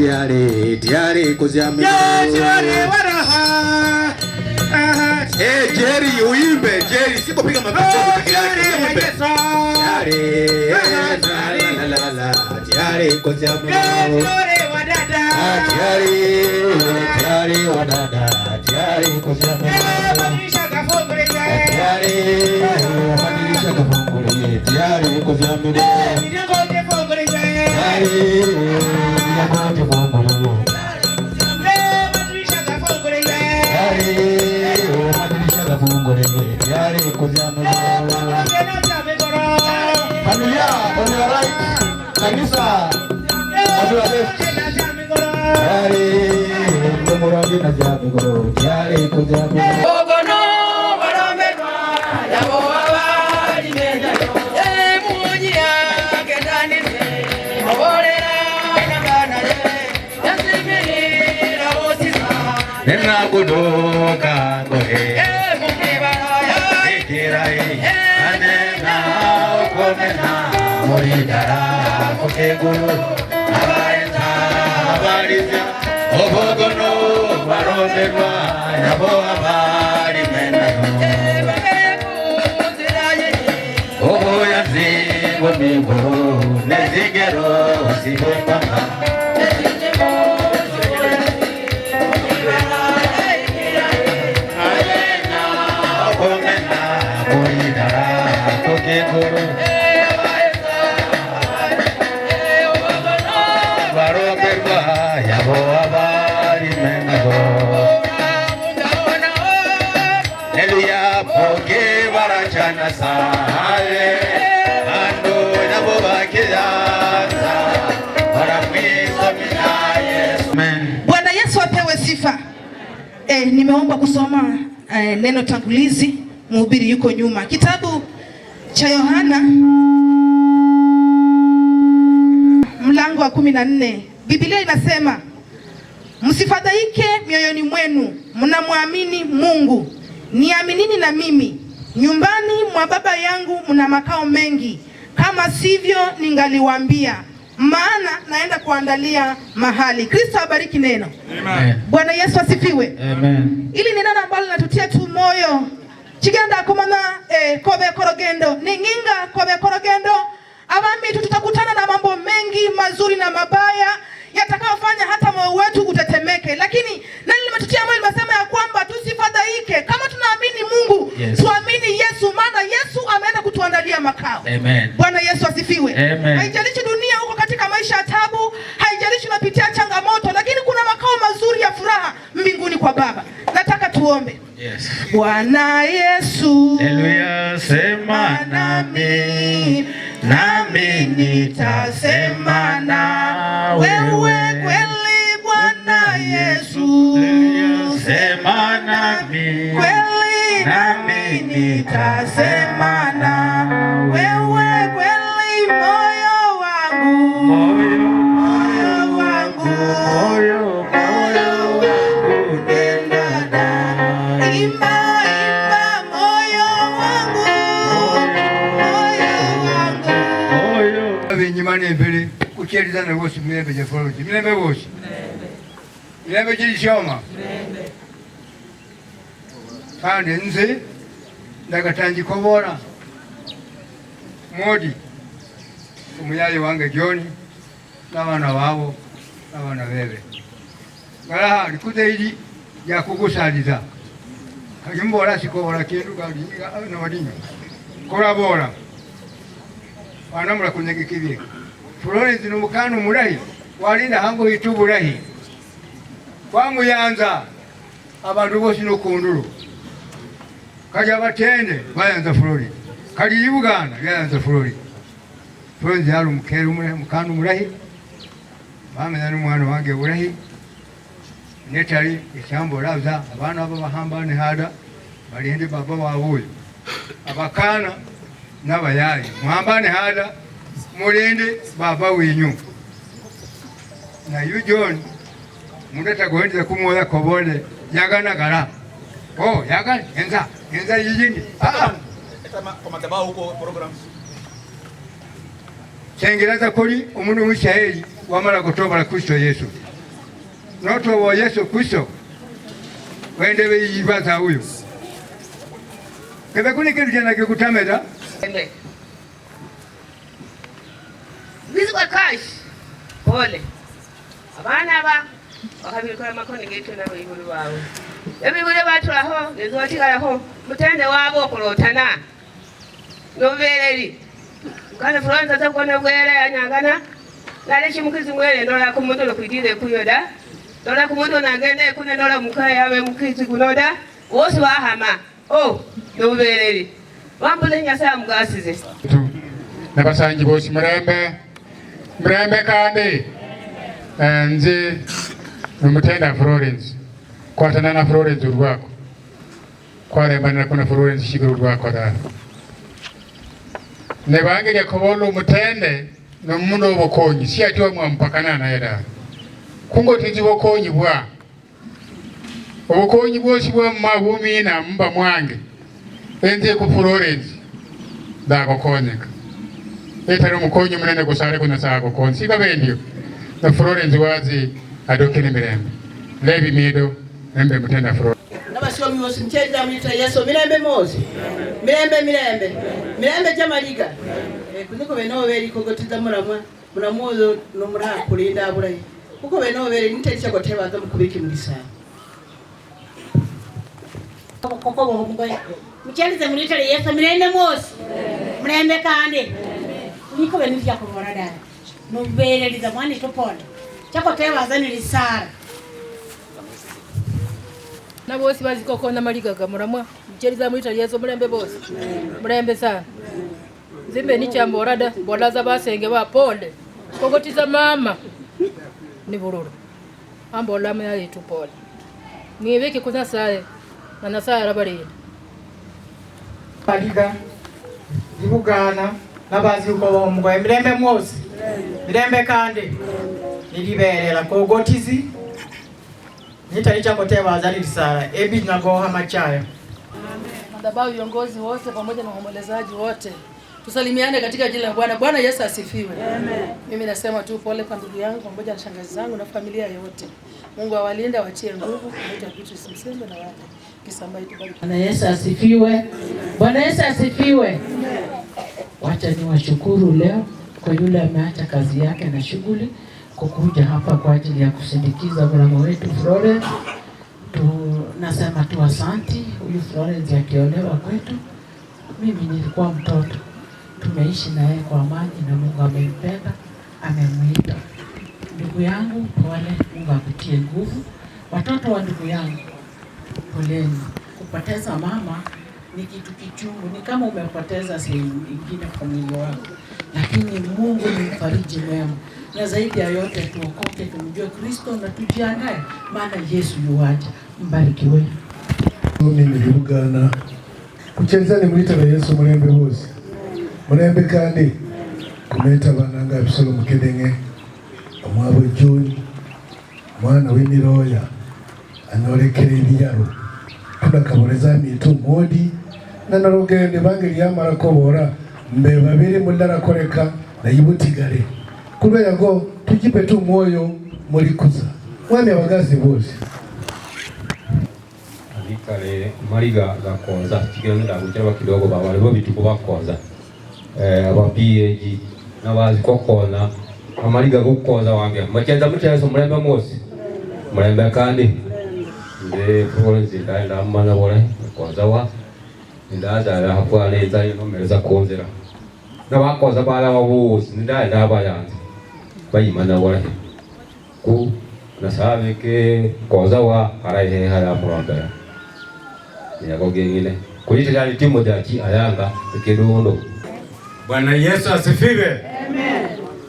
Tiare tiare kuzia. Eh, Jerry uimbe, Jerry siko piga makofi peke yake, uimbe. Tiare la la la la tiare kuzia. Tiare tiare wadada tiare kuzia. Tiare madirisha kafungulie tiare kuzia. Tiare milango fungulie. Tiare madirisha kafungulie tiare kuzia. Familia on your right, kanisa on your left. Tiare mumurangi na jamigoro tiare kuzia. Ogono baromberwa yabo abalimenyayo emunyia kendanise obolera nabanaye yasimirira bosisa Ninakuduka ngohe emukibala ikirai anena okomena muridara kukeguru abaenza abaliza obogono baromberwa yabo abalimenayo obuyanzi bw'emiguru n'ezigero zibembama. Okomena muridara kukeguru baromberwa yabo abalimenayo. Haleluya poke barachana sale ando nabo bakiyanza baramwizamina Yesu. Amen. Bwana Yesu apewe sifa. Nimeomba kusoma neno tangulizi, mhubiri yuko nyuma. Kitabu cha Yohana mlango wa 14. Biblia inasema, msifadhaike mioyoni mwenu, mnamwamini Mungu, niaminini na mimi. Nyumbani mwa Baba yangu mna makao mengi, kama sivyo ningaliwaambia, maana naenda kuandalia mahali. Kristo abariki neno. Amen. Bwana Yesu asifiwe. Amen. Ili ni neno ambalo linatutia tu moyo chigenda kumana kobe korogendo ninginga kobe korogendo abamitu tutakutana na mambo mengi mazuri na mabaya yatakayofanya hata moyo wetu utetemeke, lakini nani limetutia moyo limesema ya kwamba tusifadhaike. Kama tunaamini Mungu, tuamini Yesu, maana Yesu ameenda kutuandalia makao. Amen. Bwana Yesu asifiwe. Amen. Haijalishi dunia huko katika maisha ya tabu, haijalishi unapitia changamoto, lakini kuna makao mazuri ya furaha mbinguni kwa Baba. Nataka tuombe. Yes. Bwana Yesu, Haleluya, sema nami, nami nitasema na wewe wewe. Kweli Bwana Yesu, Haleluya, sema nami, kweli nami nitasema na wewe kweli, moyo wangu, moyo, moyo wangu, moyo, moyo wangu nenda na imba, imba moyo wangu, moyo wangu moyo. Abenyuma nembere kukyelizana bosi mirembe gya Florence mirembe bosi mirembe girikyoma kandi nze ndakatandika obola modi omuyayi wange John n'abaana baabo n'abaana bebe ngalaha likuza iri lyakugusaliza kali mbola sikobola kindu kandi nabadinyo kola wana mulakunyegekibye Florence nomukana omulahi walinda hango hitu bulahi kwamuyanza abantu bosi nokundulu kali abatende bayanza Florence kali Uganda yayanza Florence. Florence yali omukere omulahi mukana omulahi bamenya n'omwana wange bulahi netali ekyambolaza abaana abo bahambane hada balinde baba waabwe oyo abakaana n'abayayi muhambane hada mulinde baba winyu nayu John mundu atagoendeza kumwoya kobole yaganagala oh yagana enza enza yiyindi ah. Kwa madhabahu huko programs. Chengereza kuli omundu mwishaeli wamala kutobala Kristo Yesu. Noto wa Yesu Kristo wende weyibaza huyo kebe kuni kintu chena kikutameta Bizwa cash pole abana ba bakabikora makoni gitu na ibulu bawe ebibule batulaho nezotigalaho mutende wabo kulotana nobereri kana Florence atakona bwera yanyangana naleshi mukizi mwere ndola kumundo kuidire kuyoda ndola kumundo nagende kune ndola mukaya yawe mukizi kunoda wose wahama oh nobereri wambule Nyasaye mugasize nabasangi bosi murembe murembe kandi nze numutenda Florence kwatana na Florence urwako kwalembanira kuna Florence shiguru urwako da nebange kubona umutende nomundo obukonyi si ati mwampakana naye da kungo tizi bukonyi bwa obukonyi bwosi bwa mabumi na mba mwange enze ku Florence ndakokonyeka etari omukonyi munene kusale kuna sako konsi babendio na Florence wazi adokere mirembe lebi mido embe mutenda Florence nabashomi bose mcheza mwita Yesu mirembe mose mirembe mirembe mirembe jamaliga kuniko beno beri kogotiza muramwa muramuzo no murakulinda aburayi kuko beno beri nitecha kotebaza mukubiki mugisa koko bomugoye mchelize mwita Yesu mirembe mose mirembe kandi niko beno vya kubora dara nubereriza mwana tupona chakotebaza nilisara na bosi bazikokona maligaga muramwa mcheliza mwita Yesu mulembe bosi mulembe sana zimbe ni chamborada bolaza basenge ba pole kogotiza mama ni bururu ambola mya yetu pole mwibeke kunasaye na nasaye arabarinda maliga ibugana nabazi uko bomugwa mirembe mwosi mirembe kandi niliberera kogotizi nitalicha kotebaza nilisara ebi nagoha machayo. Madhabahu, viongozi wote pamoja na waombolezaji wote, tusalimiane katika jina la Bwana. Bwana Yesu asifiwe. Amen. Mimi nasema tu pole kwa ndugu yangu pamoja na shangazi zangu na familia yote. Mungu awalinde, awatie nguvu. Naitwa Beatrice Msembe na wale Kisambai tubariki. Bwana Yesu asifiwe. Bwana Yesu asifiwe. Wacha niwashukuru leo kwa yule ameacha kazi yake na shughuli kukuja hapa kwa ajili ya kusindikiza mramo wetu Florence. Tunasema tu asanti. Huyu Florence akiolewa kwetu, mimi nilikuwa mtoto. Tumeishi na yeye kwa amani na Mungu amempenda, amemuita. Ndugu yangu pole, Mungu akutie nguvu. Watoto wa ndugu yangu poleni. Kupoteza mama ni kitu kichungu, ni kama umepoteza sehemu nyingine kwa mwili wako. Lakini Mungu ni mfariji mwema. Na zaidi ya yote tuokoke, tumjue Kristo na tujiandae, maana Yesu yuaja. Mbarikiwe. Mimi nilibugana kucheza ni mwita na Yesu mulembe bose mulembe kandi kumeta bananga Absalom Kedenge omwabo John mwana w'emiroya anolekere ebiyaro tunakaboreza mitu modi na narugende bange lyamara kobora mbe babiri mulara koreka na yibutigare kubera ngo tujipe tu moyo mulikuza mwami abagazi bose alikale mariga gakoza kigenda kuchaba kidogo baba lebo bituko bakoza aba PAG nabazi kokona amaliga gukoza wange machenza muchezo mulembe mosi mulembe kandi nde Florence ndaenda mana bole koza wa ndaza la hapwa leza inomereza konzera nabakoza bala babuzi ndaenda abayanze bayimana bole ku nasabeke koza wa haraihe haya murombera yago gengine kuyitira timu daki ayanga kidundo. Bwana Yesu asifiwe. Amen.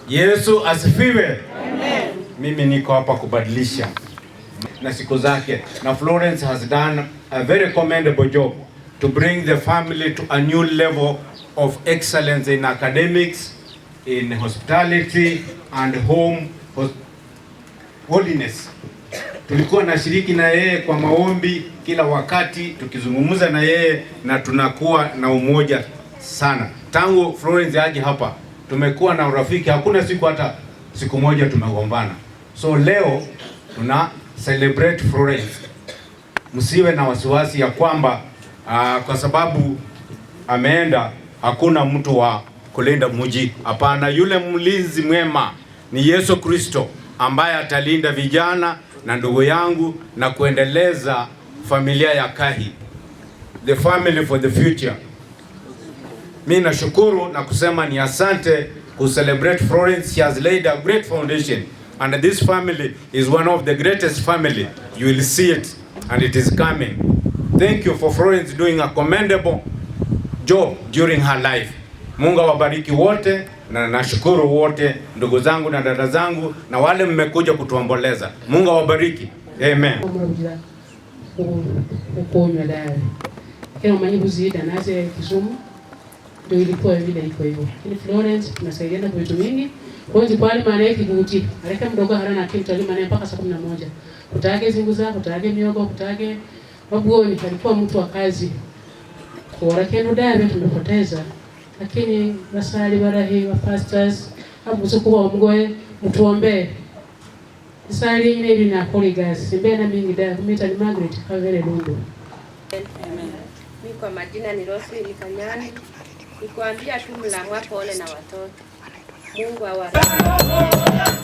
Yesu asifiwe. Amen. Mimi niko hapa kubadilisha na siku zake, na Florence has done a very commendable job to bring the family to a new level of excellence in academics, in hospitality and home holiness. Tulikuwa na shiriki na yeye kwa maombi kila wakati, tukizungumza na yeye na tunakuwa na umoja sana. Tangu Florence aje hapa tumekuwa na urafiki, hakuna siku hata siku moja tumegombana. So leo tuna Celebrate Florence. Msiwe na wasiwasi ya kwamba kwa sababu ameenda hakuna mtu wa kulinda mji. Hapana, yule mlinzi mwema ni Yesu Kristo ambaye atalinda vijana na ndugu yangu na kuendeleza familia ya Kahi, the family for the future. Mi nashukuru na kusema ni asante ku celebrate Florence. She has laid a great foundation and this family is one of the greatest family. You will see it and it is coming. Thank you for Florence doing a commendable job during her life. Mungu awabariki wote na nashukuru wote ndugu zangu na dada zangu na wale mmekuja kutuomboleza. Mungu awabariki. Amen. Ukonywa dawa. Kila mmanyi buzida naze Kisumu ndio ilikuwa vile iko hivyo. Lakini Florence tunasaidiana kwa vitu mingi. Kwa hiyo pale maana yake kuuti. Aleka mdogo harana akimtali maana mpaka saa 11. Kutage zinguza, kutage miogo, kutage mabuoni, alikuwa mtu wa kazi. Kwa kendo dawa tumepoteza. Lakini basali barahi wa pastors abuzuku wa mgoe mtuombe. Sali ile ile na colleagues simbe na mingi da kumita ni Margaret Kavere Lundu. Amen. Mimi kwa majina ni Rose Kanyani. Nikwambia tu mlamwa pole na watoto. Mungu awabariki.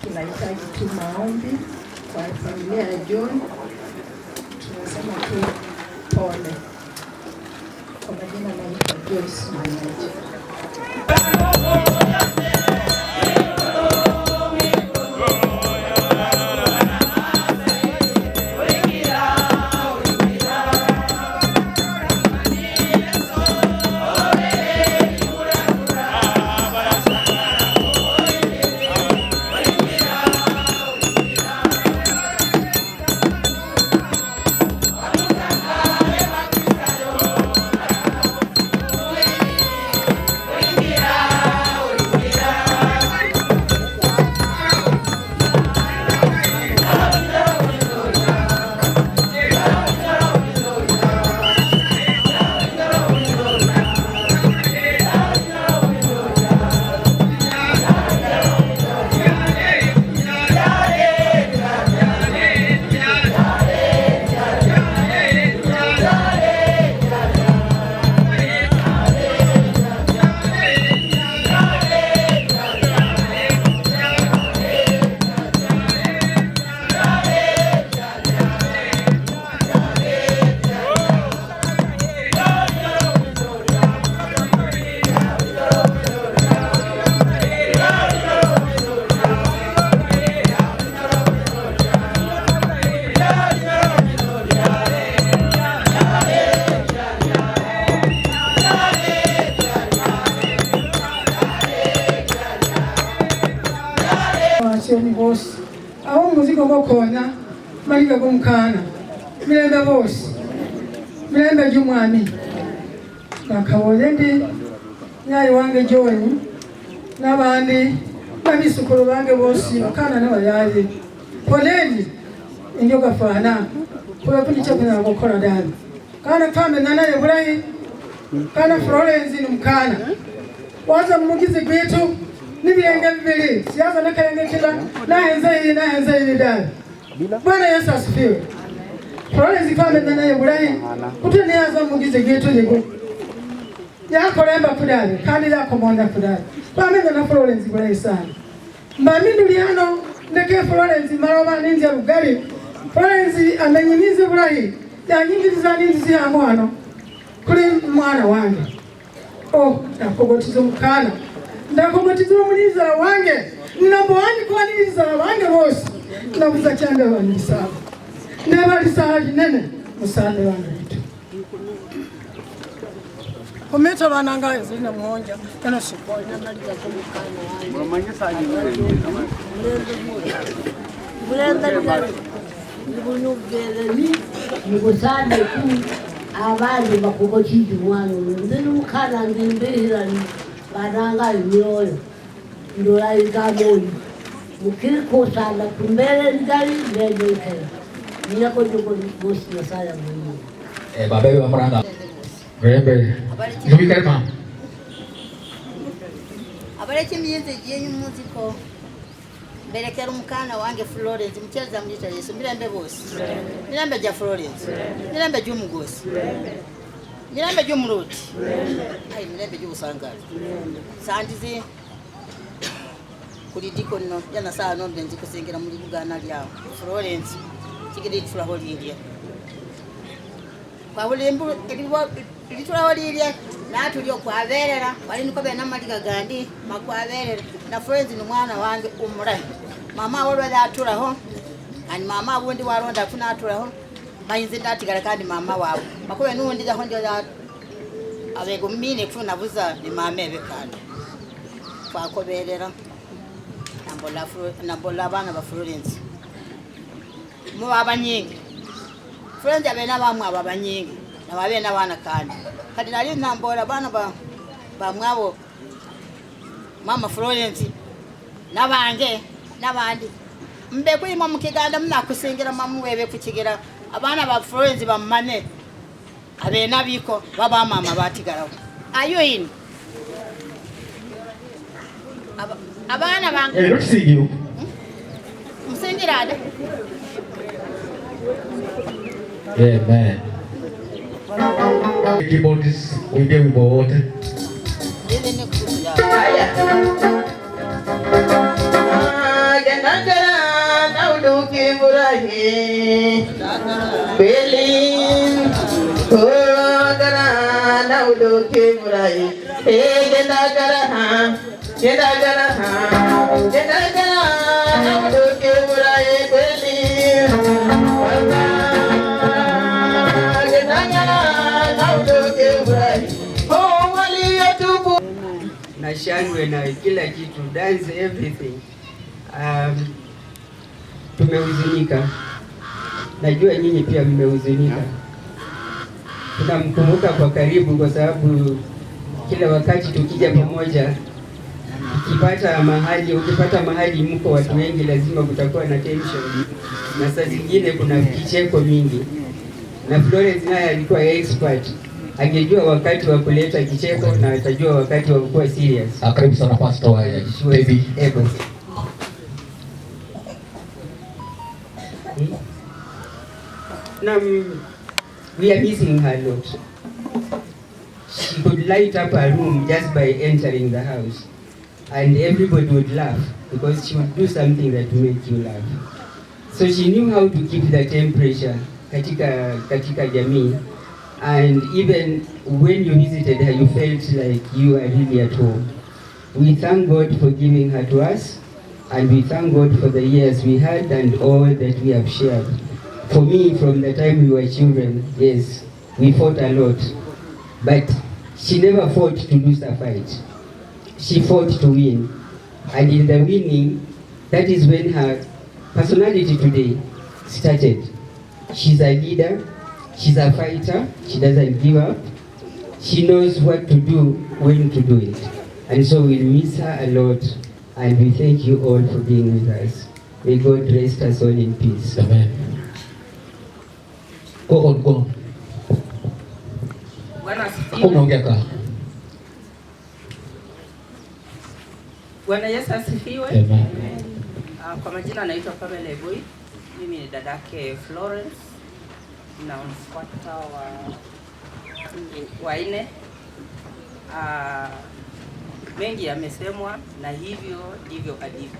Tunahitaji tu maombi kwa familia ya John. Tunasema tu pole. Kwa majina naitwa Joyce Manyaji. Bosi aho umuzigo gokona maliga gomukana mirembe bosi mirembe gy'umwami nakabonye ndi nyayi wange John N'abandi n'abisukuru bange bosi bakana n'abayaye poleni indio gafana kuba kunicha kuna gukora dani kana kamena naye burayi kana Florence ni mukana waza mumugizi gwitu n'ibirenge bibiri siyaza n'akarenge kila nahenze iyi dani. Bwana Yesu asifiwe. Florence kamena naye burayi kuteniyaza mumugizi gwitu yigo yakolemba kudani kandi yakomonda kudani bamenya na Florence burayi sana mbaminduli hano ndeke Florence maroba ninje rugari Florence amenyinize burayi yanyingiriza ninzi ya hano kuri mwana wange oh ndakogotiza mukana ndakogotiza omunizara wange ninaboani kwa nizara wange bose nabuza cyangwa abanisaba nebali nene musande wange Kometa bananga zina muhonja kana sikonya maliza kumukana wange Mulenda libunubeleni nikusane ku abandi bakugotije mwana ndinu mukana ndimbihirani bananga imyoyo ndola igamoyi mukikosana kumbele ndali ndendekela ninako ndiko bosi nasaya mwenyewe babe bamuranga Rembe nubikare mama abareke miyenze yenyu muziko mberekera umukana wange Florence mcheza mlita Yesu mirembe bose mirembe ja Florence mirembe jumugosi mirembe jumuruti ai mirembe jubusangazi sandizi kulidiko no yana saa no mbenzi kusengera muri bugana lyawo Florence kigiri tulaho lilya kwa ulimbu litulaho lilya natulyo kwaberera wali niko bena maliga gandi makwaberera na Florence ni mwana wange umurahi mama wolwe atulaho ani mama wundi waronda kuna atulaho bayinze ndatigara kandi mama wawe makobe nundi daho ndio abego mine kufuna buza ni mama kandi kwakoberera nambola nambola bana ba Florence mu baba nyingi Florence abena bamwe aba banyingi nababena bana kandi kati nali nambola bana ba bamwabo mama Florence nabange nabandi mbe kuyima mukiganda munakusengera mamuwebe kukigira abana ba Florence bamane abena biko baba mama batigaraho ayo ini abana bange rusigiyo musengirade. Amen. Keyboards uingie wimbo wote. Na shangwe na kila kitu, dance everything. Tumehuzunika, najua nyinyi pia mmehuzunika. Tunamkumbuka kwa karibu kwa sababu kila wakati tukija pamoja, ukipata mahali mko watu wengi lazima kutakuwa na tension, na saa zingine kuna kicheko mingi. Na Florence naye alikuwa expert, angejua wakati wa kuleta kicheko na atajua wakati wa kuwa serious. Karibu sana Pastor wa Baby Ebo. We are missing her a lot. She could light up a room just by entering the house, and everybody would laugh because she would do something that would make you laugh. So she knew how to keep the temperature katika jamii. And even when you visited her, you felt like you are really at home. We thank God for giving her to us, and we thank God for the years we had and all that we have shared. For me, from the time we were children, yes, we fought a lot. But she never fought to lose a fight. She fought to win. And in the winning, that is when her personality today started. She's a leader. She's a fighter, she doesn't give up. She knows what to do, when to do it. And so we'll miss her a lot, and we thank you all for being with us. May God rest us all in peace. Amen. Go on, go on. Bwana asifiwe. Unaongea ka. Bwana Yesu asifiwe. Amen. Kwa majina naitwa Pamela Eboi. Mimi ni dadake Florence na mfuata wa nne. Mengi yamesemwa na hivyo ndivyo alivyo,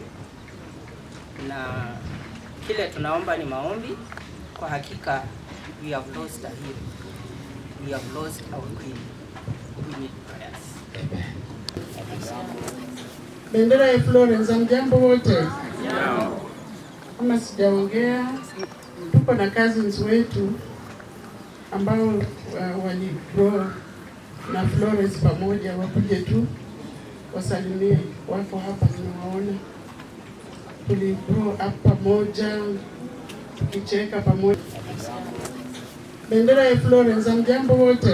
na kile tunaomba ni maombi. Kwa hakika we have lost a hero, we have lost our queen, we need prayers. Bendera ya Florence, hamjambo wote? Kama sijaongea, tuko na cousins wetu ambao wali grow na Florence pamoja, wakuje tu wasalimie, wako hapa nimewaona. Tuli grow up pamoja, tukicheka pamoja. Bendera ya Florence, hamjambo wote?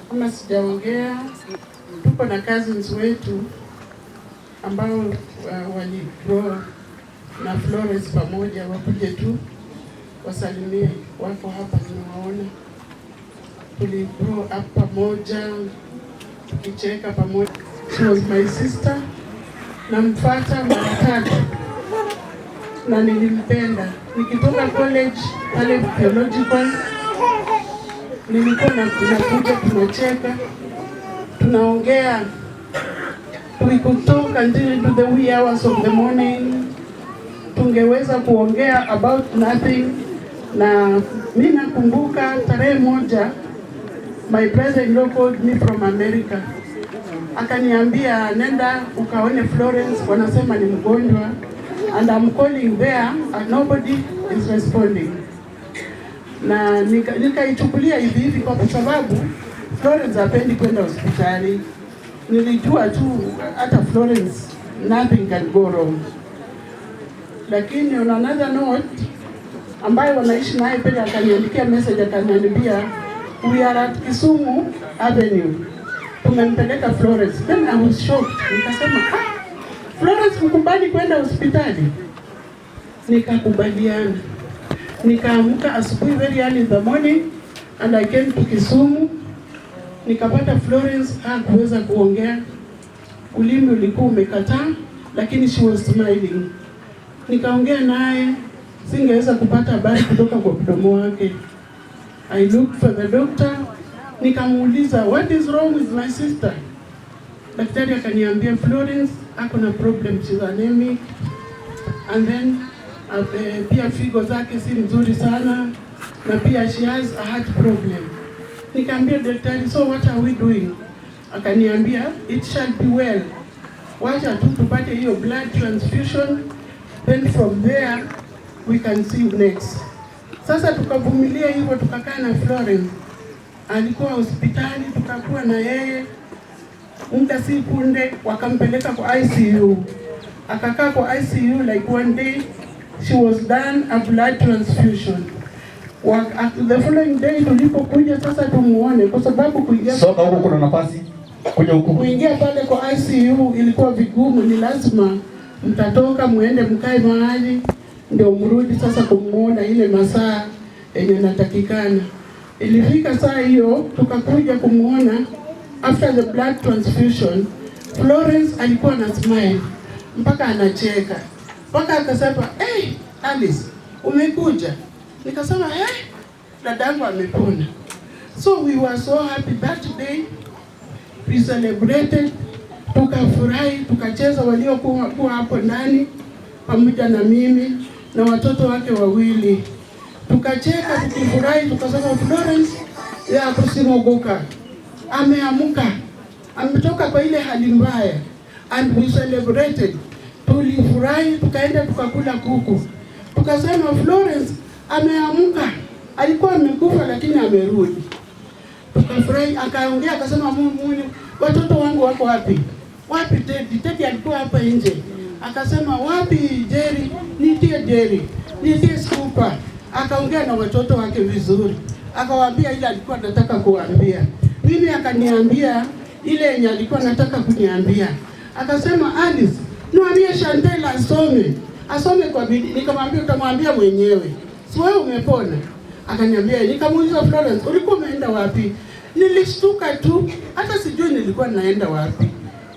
Kama sijaongea, tuko na cousins wetu ambao wali grow na Florence pamoja, wakuje tu wasalimie, wako hapa nimewaona. Tuli grow up pamoja, tukicheka pamoja. She was my sister, namfuata mara tatu na nilimpenda. Nikitoka college pale theological, nilikuwa nakuja, tunacheka, tunaongea. We could talk until to the wee hours of the morning. Tungeweza kuongea about nothing. Na mimi nakumbuka tarehe moja, my brother-in-law called me from America. Akaniambia nenda ukaone Florence, wanasema ni mgonjwa, and I'm calling there and nobody is responding. Na nikaichukulia hivi hivi kwa sababu Florence hapendi kwenda hospitali. Nilijua tu hata Florence nothing can go wrong. Lakini on another note, ambaye wanaishi naye pale akaniandikia message, akaniambia we are at Kisumu Avenue, tumempeleka Florence. Then I was shocked. Nikasema Florence kukubali kwenda hospitali? Nikakubaliana. Nikaamka asubuhi very early in the morning and I came to Kisumu. Nikapata Florence hakuweza kuongea, ulimi ulikuwa umekataa, lakini she was smiling. Nikaongea naye, singeweza kupata habari kutoka kwa mdomo wake. I looked for the doctor, nikamuuliza what is wrong with my sister? Daktari akaniambia Florence ako na problem, she's anemic, and then pia figo zake si mzuri sana, na pia she has a heart problem. Nikaambia daktari, so what are we doing? Akaniambia it shall be well, wacha tu tupate hiyo blood transfusion, then from there we can see next. Sasa tukavumilia hivyo, tukakaa na Florence. Alikuwa hospitali, tukakuwa na yeye muda si punde, wakampeleka kwa ICU. Akakaa kwa ICU like one day, she was done a blood transfusion. The following day tulipokuja sasa tumuone, kwa sababu kuingia soka huko kuna nafasi kuja huko, kuingia pale kwa ICU ilikuwa vigumu, ni lazima mtatoka muende mkae mahali ndio mrudi sasa kumuona ile masaa yenye natakikana. Ilifika saa hiyo tukakuja kumuona after the blood transfusion. Florence alikuwa na smile mpaka anacheka, mpaka akasema hey, Alice umekuja. Nikasema hey, dadangu amepona. So we were so happy that day, we celebrated, tukafurahi, tukacheza waliokuwa hapo ndani pamoja na mimi na watoto wake wawili. Tukacheka, tukifurahi, tukasema Florence ya kusimogoka, ameamka, ametoka kwa ile hali mbaya, and we celebrated. Tulifurahi, tukaenda tukakula kuku. Tukasema Florence ameamka, alikuwa amekufa lakini amerudi. Tukafurahi, akaongea akasema Mungu, watoto wangu wako wapi? Wapi Teddy? Teddy alikuwa hapa nje. Akasema wapi Jerry? Nitie Jerry, nitie Scooper. Akaongea na watoto wake vizuri, akawaambia ile alikuwa anataka kuambia. Mimi akaniambia Ile yenye alikuwa anataka kuniambia. Akasema, Alice, niambie Chantel asome. Asome kwa bidii. Nikamwambia utamwambia mwenyewe. Si wewe umepona? Akaniambia, nikamuuliza Florence, ulikuwa umeenda wapi? Nilishtuka tu, hata sijui nilikuwa naenda wapi.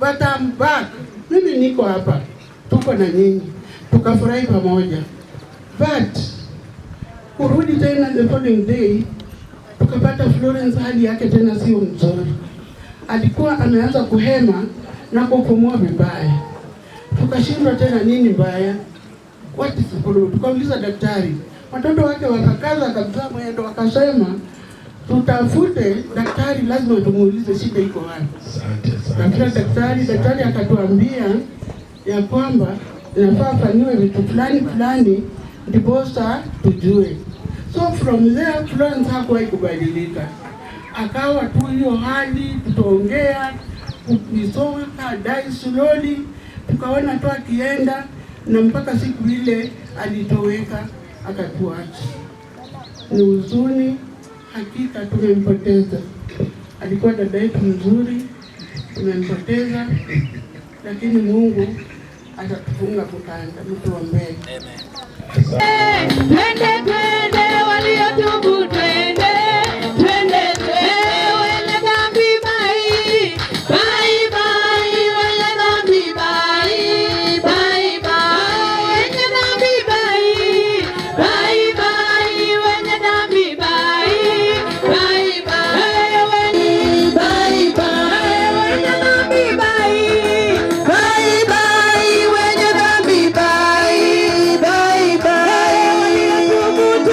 But I'm back. Mimi niko hapa. Tuko na nyinyi. Tukafurahi pamoja. But kurudi tena the following day tukapata Florence hali yake tena sio mzuri. Alikuwa ameanza kuhema na kupumua vibaya. Tukashindwa tena nini mbaya? What is the problem? Tukauliza daktari. Watoto wake wakakaza kabisa mwendo, wakasema tutafute daktari, lazima tumuulize shida iko wapi. Tafuta daktari, daktari akatuambia ya kwamba inafaa afanyiwe vitu fulani fulani ndiposa tujue. So from there Florence hakuwahi kubadilika, akawa tu hiyo hali, tutaongea kuisoma die slowly, tukaona tu akienda, na mpaka siku ile alitoweka akatuacha. Ni huzuni hakika, tumempoteza. Alikuwa dada yetu mzuri, tumempoteza, lakini Mungu atatufunga mkanda. Mtuombee. Twende twende waliotubu, twende twende twende, wenye dhambi bye bye bye, wenye dhambi bye bye bye, wenye dhambi bye bye bye, wenye dhambi bye bye bye, wenye bye bye, wenye dhambi bye bye bye, wenye dhambi bye bye bye, waliotubu.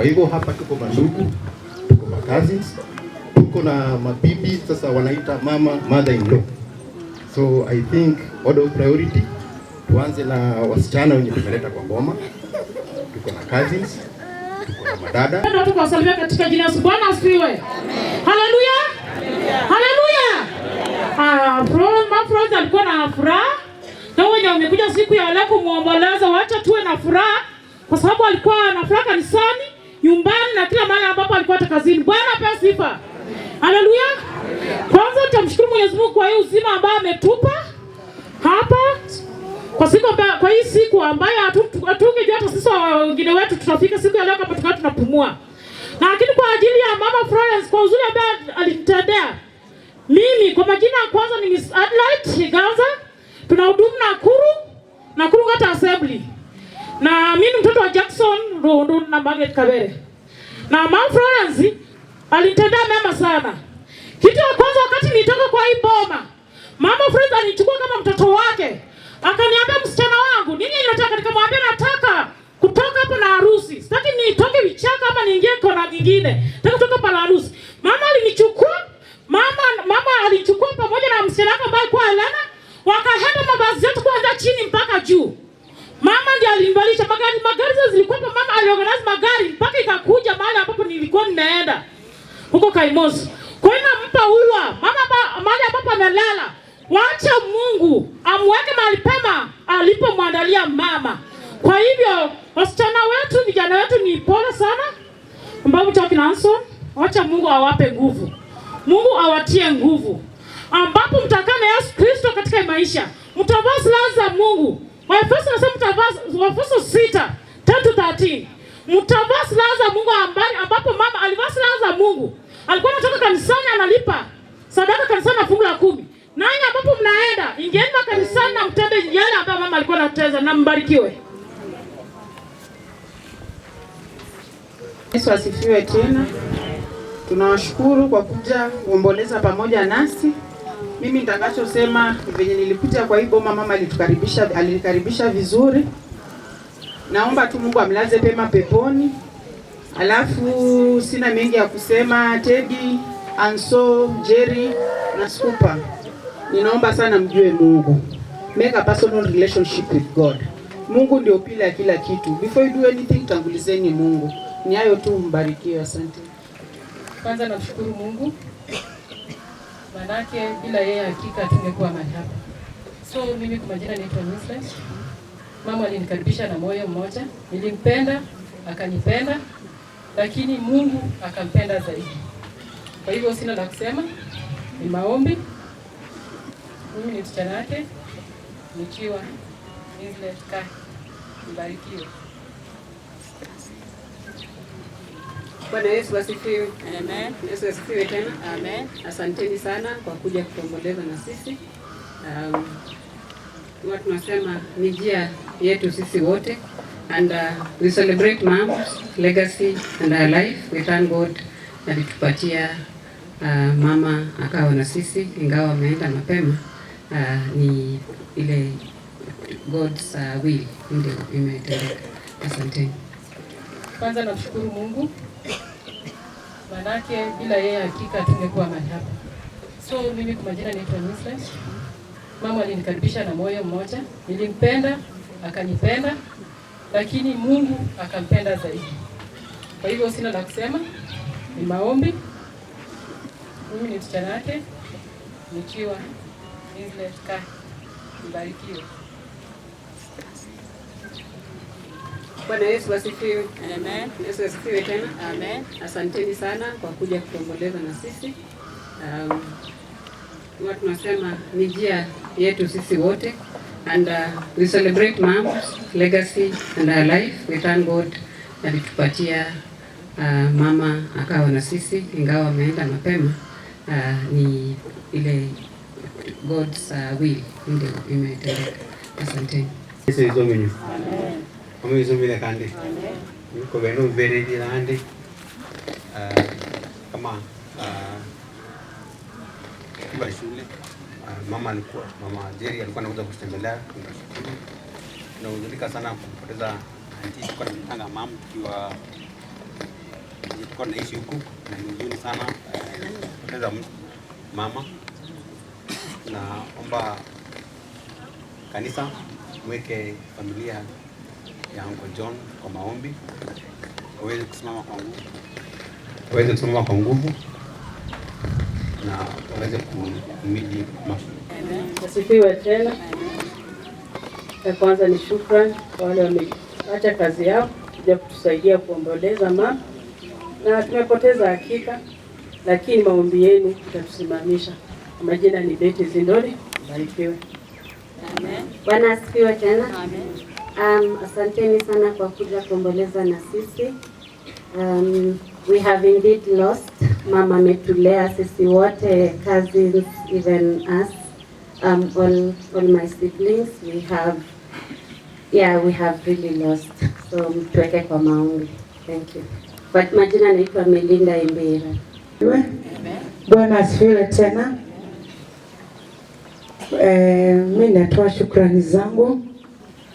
Kwa hivyo hapa tuko mandugu, tuko ma cousins, tuko na mabibi, sasa wanaita mama mother in law. So I think order of priority tuanze na wasichana wenye tumeleta kwa boma, tuko na cousins, tuko na madada. Watu kuwasalimia katika jina la Yesu. Bwana asifiwe. Haleluya. Haleluya. Florence alikuwa na furaha. Na wenye wamekuja siku ya leo kumuomboleza, wacha tuwe na furaha kwa sababu alikuwa na furaha kanisani, nyumbani na kila mahali ambapo alikuwa hata kazini. Bwana apewe sifa. Haleluya. Kwanza tutamshukuru Mwenyezi Mungu kwa hii uzima ambao ametupa hapa kwa siku ambayo, kwa hii siku ambayo hatungejua hata sisi wengine wetu tutafika siku ya leo kama tukawa tunapumua. Na lakini kwa ajili ya Mama Florence kwa uzuri ambaye alinitendea mimi, kwa majina ya kwanza ni Miss Adelaide Higanza, tunahudumu Nakuru Ngata Assembly. Na mimi ni mtoto wa Jackson Rundu na Margaret Kabere. Na Mama Florence alinitendea mema sana. Kitu ya kwanza wakati nilitoka kwa hii boma, Mama Florence alinichukua kama mtoto wake. Akaniambia, msichana wangu, nini unataka? Nikamwambia nataka kutoka hapa na harusi. Sitaki nitoke vichaka ama niingie kona nyingine. Nataka kutoka hapa na harusi. Mama alinichukua, mama alinichukua pamoja na msichana wake ambaye alikuwa Helena, wakahema mavazi yetu kuanzia chini mpaka juu. Mama ndiye alinivalisha magari, magari zilikuwa hapa, mama aliorganize magari mpaka ikakuja mahali ambapo nilikuwa nimeenda huko Kaimosi. Kwa hiyo nampa ua mama mahali ambapo amelala. Wacha Mungu amweke mahali pema alipomwandalia mama. Kwa hivyo wasichana wetu, vijana wetu ni pole sana ambao mtoki Anson, wacha Mungu awape nguvu. Mungu awatie nguvu. Ambapo mtakaa na Yesu Kristo katika maisha, mtavaa silaha za Mungu. Waefeso nasema mtavaa, Waefeso 6:10-13. Mtavaa silaha za Mungu ambapo mama alivaa silaha za Mungu. Alikuwa anatoka kanisani analipa sadaka kanisani na fungu la 10. Nanyi ambapo mnaenda, ingieni makanisani na mtende yale ambayo mama alikuwa anateza na mbarikiwe. Yesu asifiwe tena. Tunawashukuru kwa kuja kuomboleza pamoja nasi. Mimi nitakachosema venye nilikuja kwa hii boma, mama alitukaribisha, alinikaribisha vizuri. Naomba tu Mungu amlaze pema peponi. Alafu sina mengi ya kusema. Teddy, Anso, Jerry na Skupa, ninaomba sana mjue Mungu. Make a personal relationship with God. Mungu ndio pila ya kila kitu. Before you do anything, tangulizeni Mungu. Ni hayo tu, mbarikiwe, asante. Kwanza namshukuru Mungu, manake bila yeye hakika tungekuwa mahali hapa. So mimi kwa majina naitwa Miss. Mama alinikaribisha na moyo mmoja, nilimpenda, akanipenda, lakini Mungu akampenda zaidi. Kwa hivyo sina la kusema, ni maombi. Mimi ni msichana wake, nikiwa Miss Kai. Mbarikiwe. Bwana Yesu asifiwe. Amen. Yesu asifiwe tena. Amen. Asanteni sana kwa kuja kutuomboleza na sisi. Huwa tunasema ni njia yetu sisi wote, and we celebrate mom's legacy and her life. We thank God alitupatia mama akawa na sisi ingawa ameenda mapema. Ni ile God's will ndio imetendeka. Asanteni. Kwanza namshukuru Mungu, manake bila yeye hakika tungekuwa mahali hapa. So mimi kwa majina naitwa Miss. Mama alinikaribisha na moyo mmoja, nilimpenda, akanipenda, lakini Mungu akampenda zaidi. Kwa hivyo sina la kusema, ni maombi. Mimi ni msichana wake, nikiwa Miss Kai. Mbarikiwe. Bwana Yesu asifiwe. Amen. Yesu asifiwe tena. Amen. Asanteni sana kwa kuja kutuomboleza na sisi. Huwa tunasema ni njia yetu sisi wote, and we celebrate mom's legacy and her life. We thank God alitupatia mama akawa na sisi ingawa ameenda mapema. Ni ile God's will ndio imetendeka. Asanteni. Yesu izomenyu. Amen. Izomile kandi. Niko beno very lande. Kama kwa shule mama alikuwa, mama Jerry alikuwa anakuja kutembelea. Tunashukuru. Tunahuzunika sana kupoteza auntie. Tulikuwa tunamtanga mama tukiwa Tuko naishi huku na ni huzuni sana kupoteza mama. Naomba kanisa mweke familia ya Uncle John kwa maombi, waweze kusimama kwa nguvu, waweze kusimama kwa nguvu na waweze kuhimili. Asifiwe tena. Ya kwanza ni shukrani kwa wale wameacha kazi yao kuja kutusaidia kuomboleza mama, na tumepoteza hakika, lakini maombi yenu itatusimamisha. Majina ni Betty Zindori, barikiwe. Amen. Bwana asifiwe tena. Amen. Asanteni sana kwa kuja kuomboleza na sisi. We have indeed lost. Mama ametulea sisi wote, cousins, even us, all my siblings. We have really lost. So mtuweke kwa maombi. Thank you. But majina naitwa Melinda Imbira. Bwana asifiwe tena. Mimi natoa shukrani zangu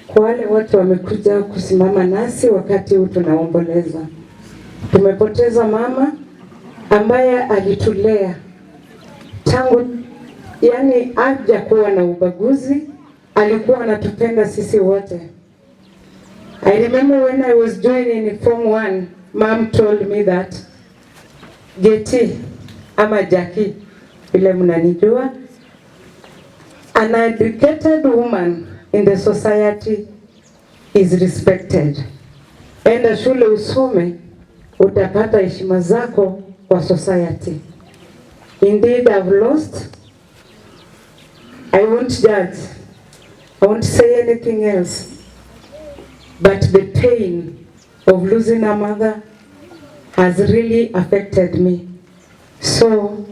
kwa wale wote wamekuja kusimama nasi wakati huu tunaomboleza. Tumepoteza mama ambaye alitulea tangu, yani hajakuwa na ubaguzi, alikuwa anatupenda sisi wote. I remember when I was joining Form 1, Mom told me that Geti ama Jackie, vile mnanijua, an educated woman in the society is respected. Enda shule usome, utapata heshima zako kwa society. Indeed, I've lost. I won't judge. I won't say anything else. But the pain of losing a mother has really affected me. So,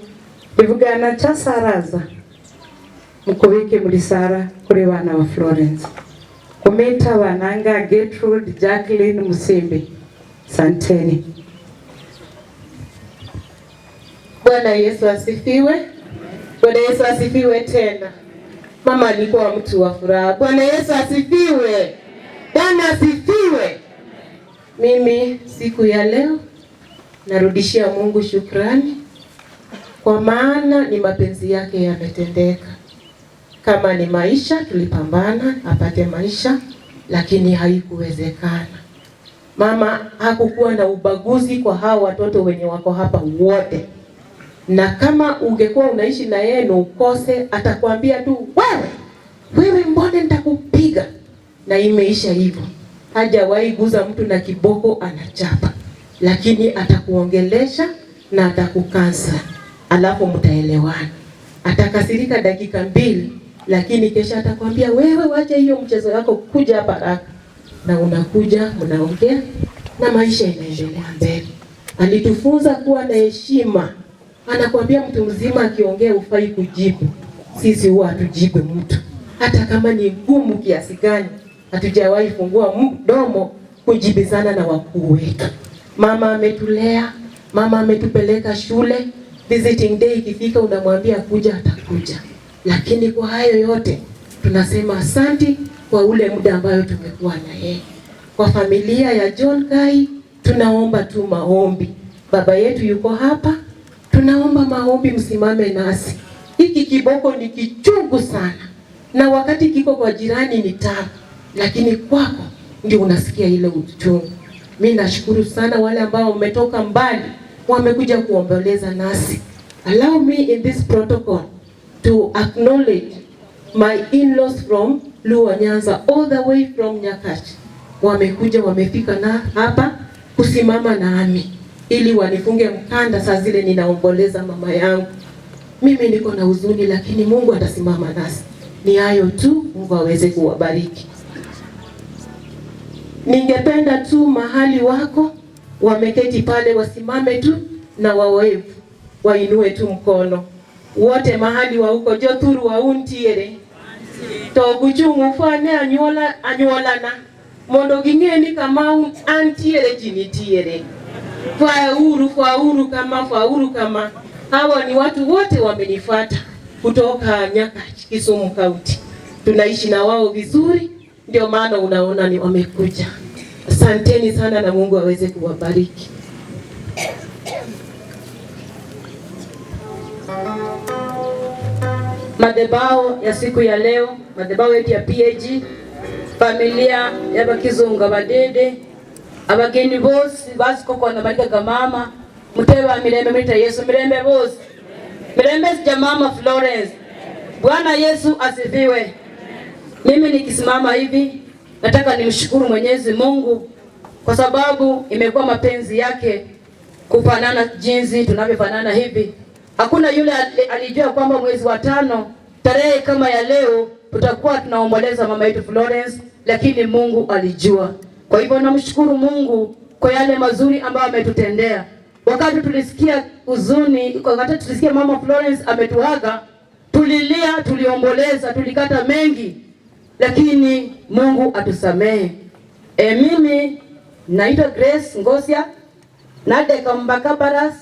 ivugana cha saraza mukubike muri Sara kuri bana wa Florence. Kumita wananga Gertrude Jacqueline Musimbi. Santeni. Bwana Yesu asifiwe. Bwana Yesu asifiwe tena. Mama alikuwa mtu wa furaha. Bwana Yesu asifiwe. Bwana asifiwe. Mimi siku ya leo narudishia Mungu shukrani kwa maana ni mapenzi yake yametendeka. Kama ni maisha tulipambana apate maisha, lakini haikuwezekana. Mama hakukuwa na ubaguzi kwa hao watoto wenye wako hapa wote. Na kama ungekuwa unaishi na yeye na ukose, atakwambia tu wewe mbona nitakupiga. Na imeisha hivyo. Hajawahi guza mtu na kiboko anachapa, lakini atakuongelesha na atakukansa, alafu mtaelewana. Atakasirika dakika 2, lakini kesha atakwambia wewe wacha hiyo mchezo yako, kuja hapa haraka. Na unakuja, mnaongea na maisha inaendelea mbele. Alitufunza kuwa na heshima. Anakuambia mtu mzima akiongea ufai kujibu. Sisi huwa hatujibu mtu, hata kama ni ngumu kiasi gani. Hatujawahi fungua mdomo kujibizana na wakuu wetu. Mama ametulea, mama ametupeleka shule. Visiting day ikifika unamwambia kuja, atakuja. Lakini kwa hayo yote tunasema asanti kwa ule muda ambayo tumekuwa na yeye. Kwa familia ya John Kai tunaomba tu maombi. Baba yetu yuko hapa, tunaomba maombi, msimame nasi. Hiki kiboko ni kichungu sana, na wakati kiko kwa jirani ni tamu, lakini kwako ndio unasikia ile uchungu. Mimi nashukuru sana wale ambao wametoka mbali wamekuja kuomboleza nasi. Allow me in this protocol to acknowledge my in-laws from Luo Nyanza, all the way from Nyakach. Wamekuja, wamefika na hapa kusimama nami ili wanifunge mkanda saa zile ninaomboleza mama yangu. Mimi niko na huzuni, lakini Mungu atasimama nasi. Ni hayo tu, Mungu aweze kuwabariki. Ningependa tu mahali wako wameketi pale wasimame tu na wawevu, wainue tu mkono wote mahali wa huko jothuru wa untiere to guchungu fane anyuola anyuolana mondo ging'e ni kama antiere ji nitiere. Faulu kama faulu kama. Hawa ni watu wote wamenifuata kutoka Nyakach, Kisumu County. Tunaishi na wao vizuri, ndio maana unaona ni wamekuja. Asanteni sana na Mungu aweze kuwabariki. Madhabahu ya siku ya leo, madhabahu yetu ya PAG, familia ya bakizunga badede, abageni bose basikokona barikaga mama, muteba mirembe mwita Yesu, mirembe bose. Mirembe sija mama Florence. Bwana Yesu asifiwe. Mimi nikisimama hivi nataka nimshukuru Mwenyezi Mungu kwa sababu imekuwa mapenzi yake kufanana jinsi tunavyofanana hivi. Hakuna yule alijua kwamba mwezi wa 5 tarehe kama ya leo tutakuwa tunaomboleza mama yetu Florence, lakini Mungu alijua. Kwa hivyo namshukuru Mungu kwa yale mazuri ambayo ametutendea. Wakati tulisikia huzuni, wakati tulisikia mama Florence ametuaga, tulilia, tuliomboleza, tulikata mengi, lakini Mungu atusamehe. Mimi naitwa Grace Ngosia, nadeka mbakabaras.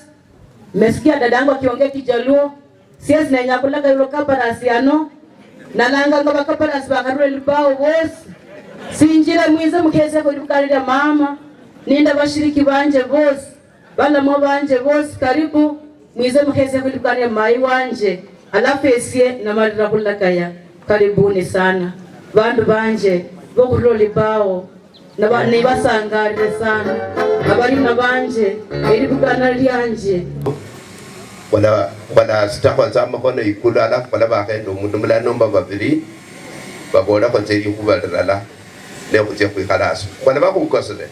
Mesikia dadangu akiongea Kijaluo, siasi na nyakulaga yulo kabaras yano, nalanga ngaba kabaras bakarule libao bosi. Sinjira mwize mukeze kulibukalira mama, ninda bashiriki banje bosi, balamo banje bosi, karibu mwize mukeze kulibukalira mai wanje. Alafu esie namalira kulakaya, karibuni sana. Bandu banje bokulo libao, nibasangalire sana. Abali na banje eribugana lyanje wala sitakwanza amakhono ikulu alafu wala bakhenda omundu mulala nomba babili babolakho nse likhuba lilala nekhutsia khwikhala asi wala bakhukosele.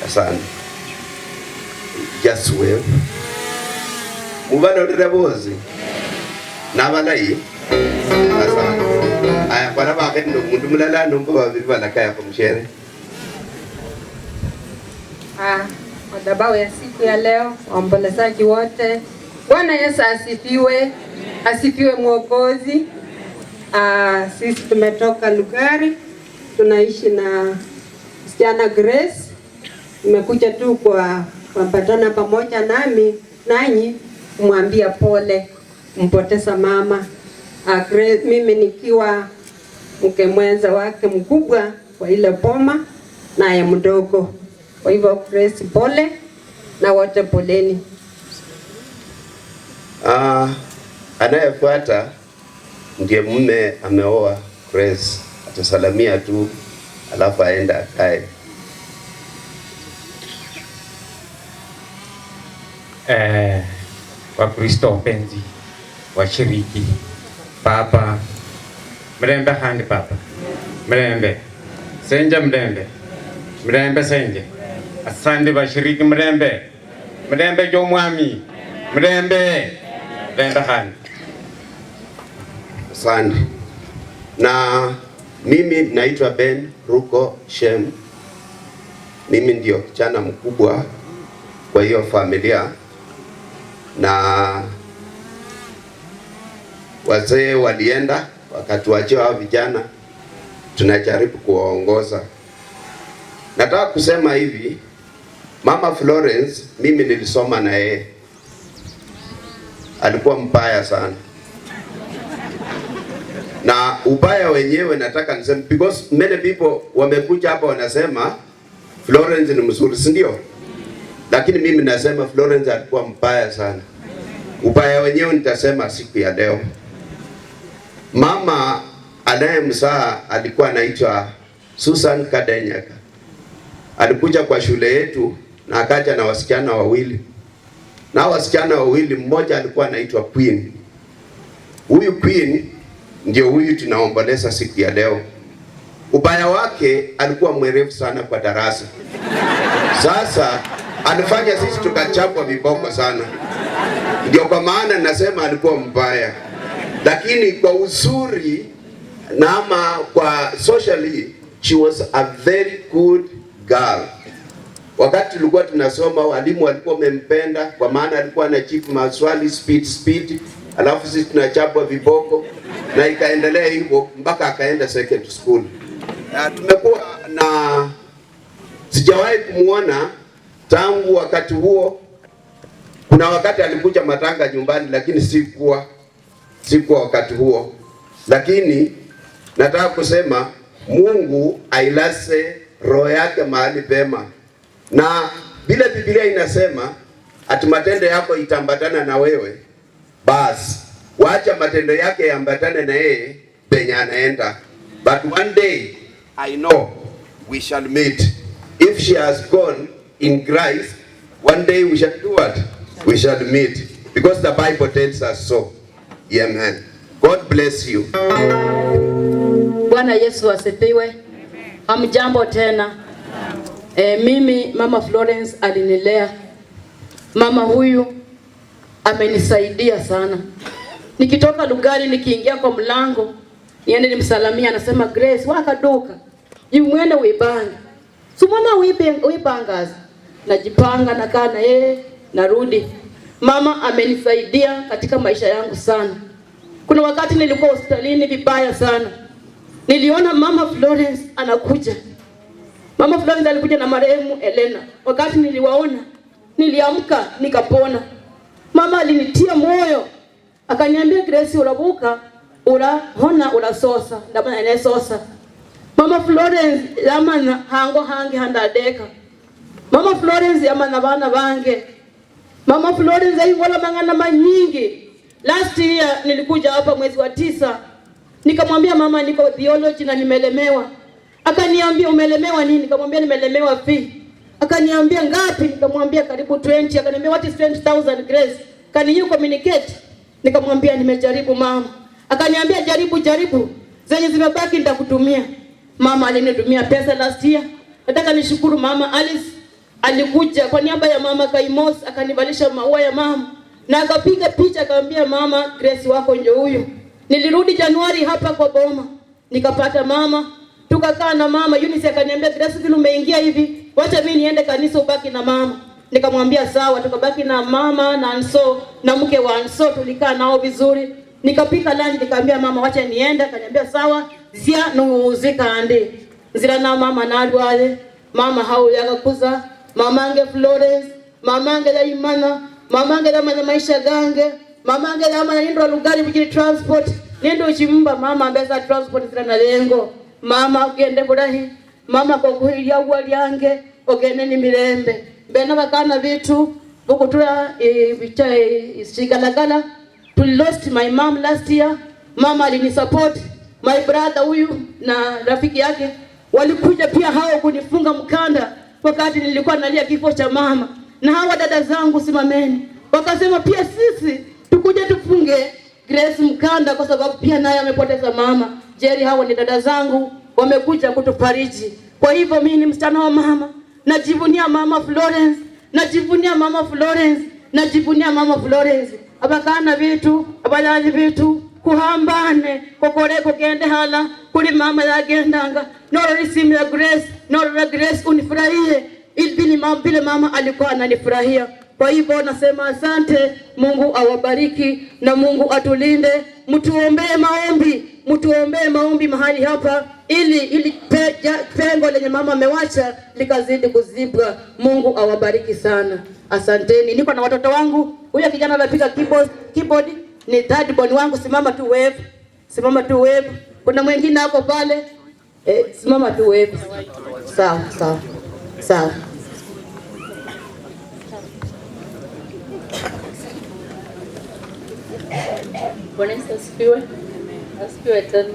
Asante. Just wave mubalolele bosi nabalayi. Asante. Aya wala bakhenda omundu mulala nomba babili balakayakho mushere. Madhabahu ya siku ya leo, waombolezaji wote, Bwana Yesu asifiwe, asifiwe Mwokozi. Sisi tumetoka Lugari, tunaishi na msichana Grace. Nimekuja tu kwa kuambatana pamoja nami nanyi kumwambia pole mpoteza mama. Grace, mimi nikiwa mke mwenza wake mkubwa kwa ile boma naye mdogo. Kwa hivyo Grace pole na wote poleni. Anayefuata ndiye mume ameoa Grace, atasalamia tu alafu aenda akae. Wakristo wapenzi, washiriki, papa mrembe handi papa mrembe senje mrembe mrembe senje. Asante bashiriki mrembe mrembe jomwami mrembe mrembe handi. Asante. Na mimi naitwa Ben Ruko Shem. Mimi ndio kijana mkubwa kwa hiyo familia, na wazee walienda wakatuachia hao vijana, tunajaribu kuwaongoza. Nataka kusema hivi, Mama Florence mimi nilisoma na yeye. Alikuwa mbaya sana. Na ubaya wenyewe nataka niseme, because many people wamekuja hapa wanasema Florence ni mzuri, si ndio? Lakini mimi nasema Florence alikuwa mbaya sana. Ubaya wenyewe nitasema siku ya leo. Mama anayemzaa alikuwa anaitwa Susan Kadenyaka. Alikuja kwa shule yetu na akaja na wasichana wawili. Na wasichana wawili, mmoja alikuwa anaitwa Queen. Huyu Queen ndio huyu tunaomboleza siku ya leo. Ubaya wake alikuwa mwerevu sana kwa darasa. Sasa alifanya sisi tukachapwa viboko sana. Ndio kwa maana nasema alikuwa mbaya. Lakini kwa uzuri na ama kwa socially, she was a very good girl. Wakati tulikuwa tunasoma, walimu walikuwa wamempenda kwa maana alikuwa anajibu maswali speed, alafu sisi tunachapwa viboko, na ikaendelea hivyo mpaka akaenda secondary school. Na tumekuwa na sijawahi kumuona tangu wakati huo. Kuna wakati alikuja matanga nyumbani, lakini sikuwa wakati huo. Lakini nataka kusema Mungu ailase roho yake mahali pema. Na vile Biblia inasema ati matendo yako itambatana na wewe. Bas, wacha matendo yake yaambatane na yeye penye anaenda. But one day I know we shall meet. If she has gone in Christ, one day we shall do what? We shall meet. Because the Bible tells us so. Amen. God bless you. Bwana Yesu asifiwe. Hamjambo tena. Mimi Mama Florence alinilea. Mama huyu amenisaidia sana. Nikitoka Lugari nikiingia kwa mlango, niende nimsalamia, anasema Grace wakaduka. Jimwende uibange. Sumona uibangaza. Najipanga nakaa na yeye narudi. Mama amenisaidia katika maisha yangu sana. Kuna wakati nilikuwa hospitalini vibaya sana. Niliona Mama Florence anakuja. Mama Florence alikuja na marehemu Elena. Wakati niliwaona, niliamka nikapona. Mama alinitia moyo. Akaniambia Grace urabuka, urahona, urasosa, ndabona enesosa. Mama Florence yamana hango hange handadeka. Mama Florence yamana bana bange. Mama Florence ayingola mangana manyingi. Last year nilikuja hapa mwezi wa 9. Nikamwambia mama niko theology na nimelemewa. Akaniambia umelemewa nini? Nikamwambia nimelemewa fee. Akaniambia ngapi? Nikamwambia karibu 20. Akaniambia what is 20,000 Grace? Can you communicate? Nikamwambia nimejaribu mama. Akaniambia jaribu jaribu, zenye zimebaki nitakutumia. Mama alinitumia pesa last year. Nataka nishukuru mama Alice, alikuja kwa niaba ya mama Kaimos akanivalisha maua ya mama na akapiga picha akamwambia mama Grace wako ndio huyu. Nilirudi Januari hapa kwa boma nikapata mama, tukakaa na mama. Eunice akaniambia Grace vile umeingia hivi, wacha mimi niende kanisa ubaki na mama. Nikamwambia sawa, tukabaki na mama na Anso na mke wa Anso, tulikaa nao vizuri. Nikapika lunch nikamwambia mama wacha niende, akaniambia sawa, zia nuuzika ande. Nzira na mama nalwale, mama hao yakakuza, mamange Florence, mamange Daimana, mamange dama maisha gange, mamange dama nindwa Lugari bujiri transport, nindo chimba mama ambeza transport zira na lengo. Mama ogende burahi, mama kokuhiria walyange, ogende ni mirembe. Bena bakana vitu bukutura bicha isigalagala. To lost my mom last year. Mama alinisupport. My brother huyu na rafiki yake walikuja pia hao kunifunga mkanda wakati nilikuwa nalia kifo cha mama. Na hawa dada zangu simameni, wakasema pia sisi tukuje tufunge Grace mkanda kwa sababu pia naye amepoteza mama. Jerry, hawa ni dada zangu wamekuja kutufariji. Kwa hivyo mimi ni msichana wa mama. Najivunia mama Florence, najivunia mama Florence, najivunia mama Florence. Abakana vitu, abalali vitu, kuhambane, kokore kugende hala, kuli mama yagendanga. Noro risimu ya Grace, noro ya Grace unifurahie. Ilbini mama, vile mama alikuwa ananifurahia. Kwa hivyo nasema asante, Mungu awabariki na Mungu atulinde. Mtuombee maombi, mtuombee maombi mahali hapa ili pengo lenye mama amewacha likazidi kuzibwa. Mungu awabariki sana. Asanteni. Niko na watoto wangu. Huyo kijana anapiga keyboard ni third born wangu, simama tu wave. Simama tu wave. Kuna mwingine hapo pale. Simama tu wave. Sawa, sawa. Sawa. Bwana Yesu asifiwe. Asifiwe tena.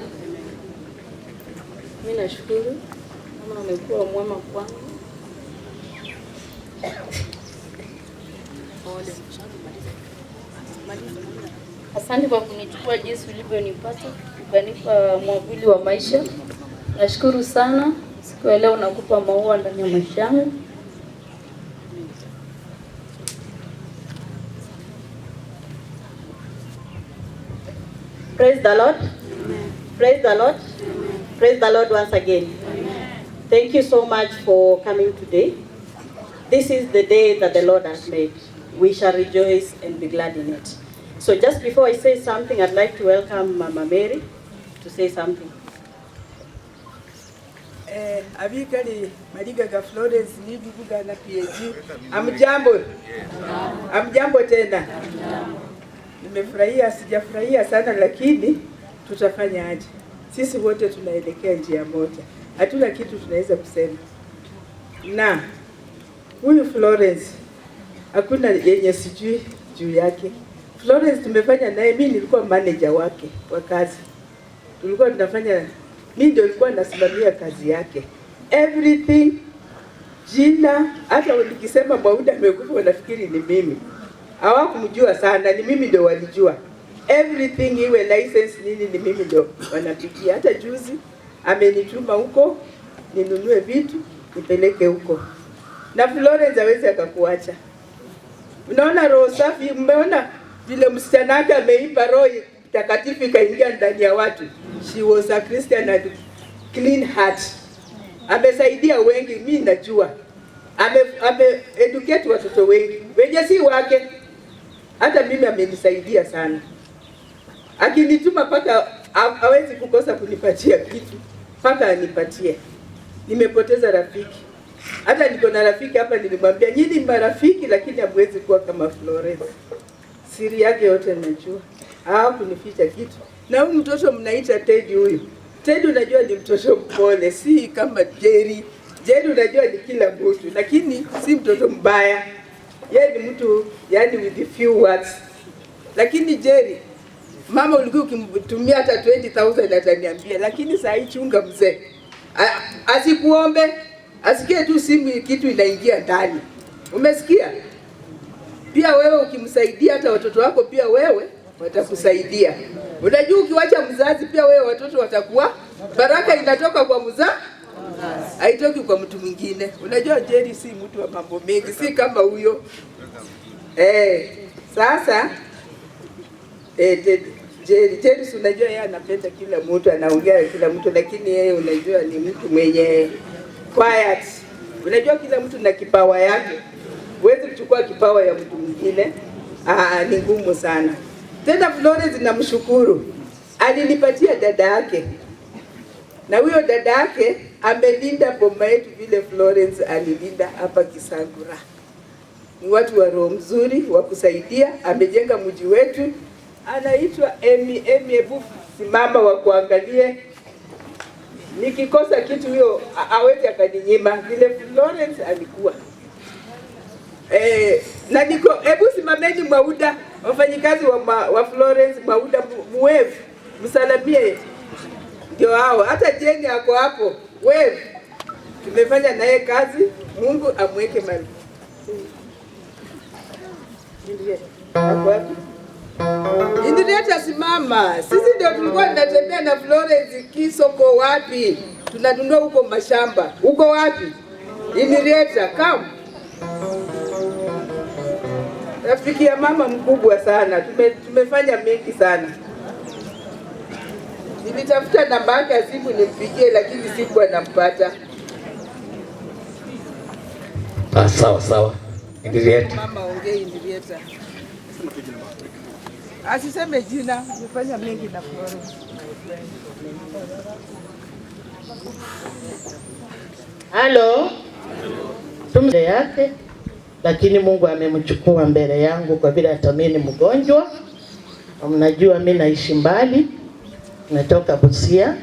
Mimi nashukuru mama amekuwa mwema kwangu. Asante kwa kunichukua jinsi ulivyonipata, ukanipa mwavuli wa maisha. Nashukuru sana. Siku ya leo nakupa maua ndani ya maisha yangu. Praise the Lord. Amen. Praise the Lord. Amen. Praise the Lord once again. Amen. Thank you so much for coming today. This is the day that the Lord has made. We shall rejoice and be glad in it. So just before I say something, I'd like to welcome Mama Mary to say something. Abikali Maliga ga Florence ni Bubuga na PAG. Amjambo. Amjambo tena. Nimefurahia, sijafurahia sana lakini tutafanya aje? Sisi wote tunaelekea njia moja. Hatuna kitu tunaweza kusema. Na huyu Florence hakuna yenye sijui juu yake. Florence tumefanya naye, mimi nilikuwa manager wake wa kazi. Tulikuwa tunafanya, mimi ndio nilikuwa nasimamia kazi yake. Everything, jina, hata nikisema Mwauda amekufa wanafikiri ni mimi. Hawakumjua sana, ni mimi ndio walijua. Everything, iwe license nini, ni mimi ndio wanapigia. Hata juzi amenituma huko ninunue vitu nipeleke huko. Na Florence hawezi akakuacha. Unaona roho safi, mmeona vile msichana wake ameimba, roho takatifu ikaingia ndani ya watu. She was a Christian and clean heart. Amesaidia wengi, mimi najua. Ame educate watoto wengi wenye si wake. Hata mimi amenisaidia sana. Akinituma paka hawezi kukosa kunipatia kitu, paka anipatie. Nimepoteza rafiki. Hata niko na rafiki hapa, nilimwambia nyinyi marafiki lakini hamwezi kuwa kama Florence. Siri yake yote najua. Hawakunificha kitu. Na huyu mtoto mnaita Teddy huyu. Teddy unajua ni mtoto mpole, si kama Jerry. Jerry unajua ni kila mtu, lakini si mtoto mbaya. Yeye ni mtu yani with few words. Lakini Jerry, mama ulikuwa ukimtumia hata 20,000 ataniambia, lakini saa hii chunga mzee. Asikuombe, asikie tu simu kitu inaingia ndani. Umesikia? Pia wewe ukimsaidia hata watoto wako pia wewe watakusaidia. Unajua ukiwacha mzazi pia wewe watoto watakuwa, baraka inatoka kwa mzazi, haitoki kwa mtu mwingine. Unajua Jerry si mtu wa mambo mengi, si kama huyo. Sasa Jerry si unajua yeye anapenda kila mtu, anaongea kila mtu, lakini yeye unajua ni mtu mwenye quiet. Unajua kila mtu na kipawa yake. Huwezi kuchukua kipawa ya mtu mwingine. Ni ngumu sana. Tena Florence namshukuru. Alinipatia dada yake. Na huyo dada yake amelinda boma yetu vile Florence alilinda hapa Kisangura. Ni watu wa roho mzuri wa kusaidia, amejenga mji wetu. Anaitwa Emi, Emi, hebu simama wa kuangalie. Nikikosa kitu huyo hawezi akaninyima vile Florence alikuwa. Na niko, hebu simameni Mwauda, wafanyikazi wa Florence Mwauda, muwevu, msalamie. Ndio hao, hata Jeni ako hapo, wewe. Tumefanya naye kazi, Mungu amweke mali. Indrieta simama. Sisi ndio tulikuwa tunatembea na Florence Kisoko wapi? Tunanunua huko mashamba. Uko wapi? Indrieta, come. Rafiki ya mama mkubwa sana. Tumefanya mengi sana. Nilitafuta namba yake ya simu nimpigie lakini sikuwa nampata. Sawa sawa. Indrieta. Mama ongee Indrieta. Asiseme jina, nimefanya mengi na Florence. Halo. Tumbe yake, lakini Mungu amemchukua mbele yangu kwa vile hata mimi ni mgonjwa. Mnajua mimi naishi mbali, natoka Busia.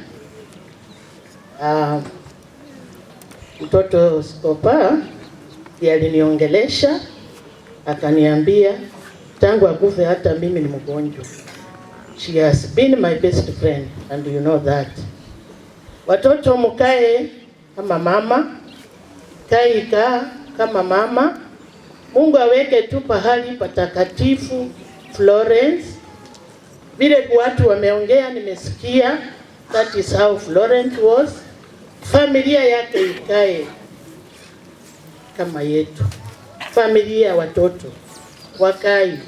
Mtoto Skopa ndiye aliniongelesha akaniambia tangu akufe hata mimi ni mgonjwa. She has been my best friend and you know that. Watoto mkae kama mama, kai kama mama. Mungu aweke tu pahali patakatifu Florence. Vile watu wameongea nimesikia, that is how Florence was. Familia yake ikae kama yetu. Familia watoto wakai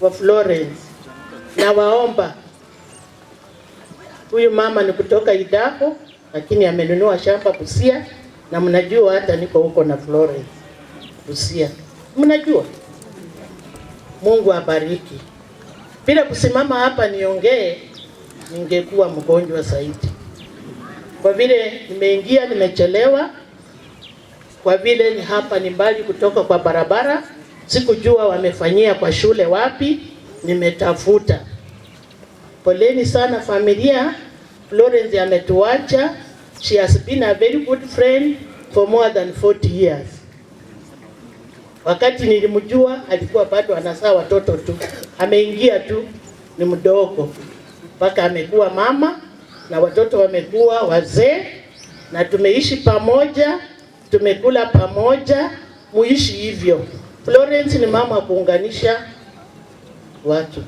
wa Florence. Na waomba, huyu mama ni kutoka Idaho lakini amenunua shamba Busia, na mnajua hata niko huko na Florence Busia. Mnajua. Mungu abariki. Bila kusimama hapa niongee ningekuwa mgonjwa zaidi. Kwa vile nimeingia nimechelewa, kwa vile ni hapa ni mbali kutoka kwa barabara, sikujua wamefanyia kwa shule wapi, nimetafuta. Poleni sana familia, Florence ametuacha. She has been a very good friend for more than 40 years. Wakati nilimjua alikuwa bado anazaa watoto tu, ameingia tu, ni mdogo, mpaka amekuwa mama na watoto wamekuwa wazee, na tumeishi pamoja, tumekula pamoja, muishi hivyo. Florence ni mama wa kuunganisha watu.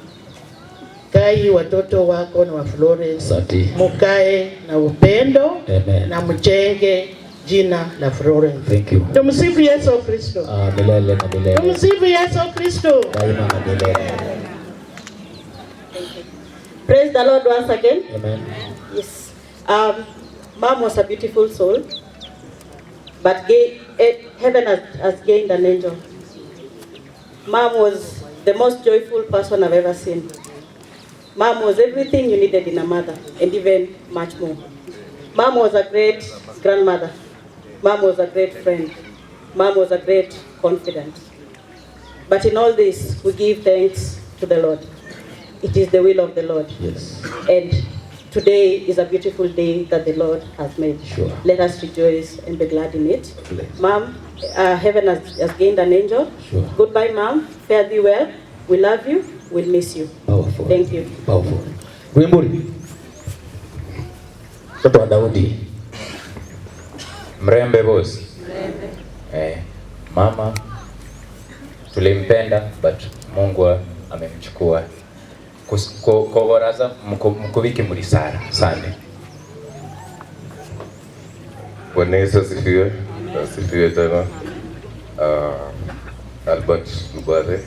Kai watoto wako na wa Florence, Asante. mukae na upendo. Amen. Na mjenge jina la Florence. Thank you. Tumsifu Yesu Kristo. Ah, milele na milele. Tumsifu Yesu Kristo. Daima na milele. Praise the Lord once again. Amen. Yes. Mom was a beautiful soul, but heaven has gained an angel. Mom was the most joyful person I've ever seen. Mom was everything you needed in a mother, and even much more. Mom was a great grandmother. Mom was a great friend. Mom was a great confidant. But in all this, we give thanks to the Lord. It is the will of the Lord. Yes. And today is a beautiful day that the Lord has made. Sure. Let us rejoice and be glad in it. Bless. Mom, heaven has gained an angel. Sure. Goodbye, Mom. Fare thee well. We love you. We'll miss you. Powerful. Thank you. Powerful. Wimburi. Mtoto wa Daudi. Mrembe boss. Mama tulimpenda but Mungu amemchukua. Kogoraza mkubiki mulisara. Asante. Bwana Yesu asifiwe. Asifiwe tena. Albert Lubare.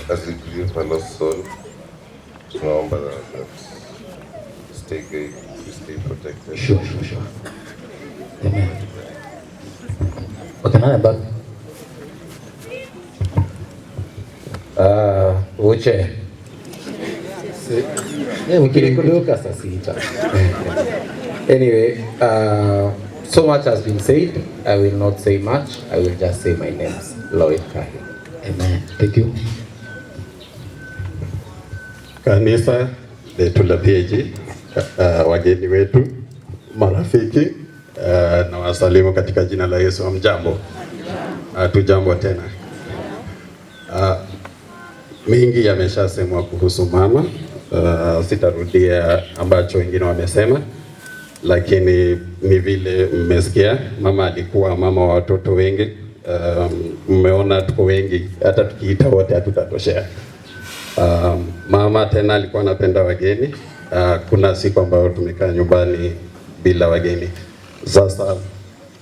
As we grieve a lost soul, tunaomba that stay good, we stay protected. Sure. Amen. Okay, now back. Uche. Mkilikuduka saa sita. Anyway, so much has been said. I will not say much. I will just say my name's Lloyd Kahi. Amen. Thank you. Kanisa letu la PAG, wageni wetu, marafiki, na wasalimu katika jina la Yesu. Hamjambo? Hatujambo tena. Mingi yameshasemwa kuhusu mama. Sitarudia ambacho wengine wamesema, lakini ni vile mmesikia mama alikuwa mama wa watoto wengi. Mmeona tuko wengi, hata tukiita wote hatutatoshea. Mama tena alikuwa anapenda wageni. Kuna siku ambayo tumekaa nyumbani bila wageni. Sasa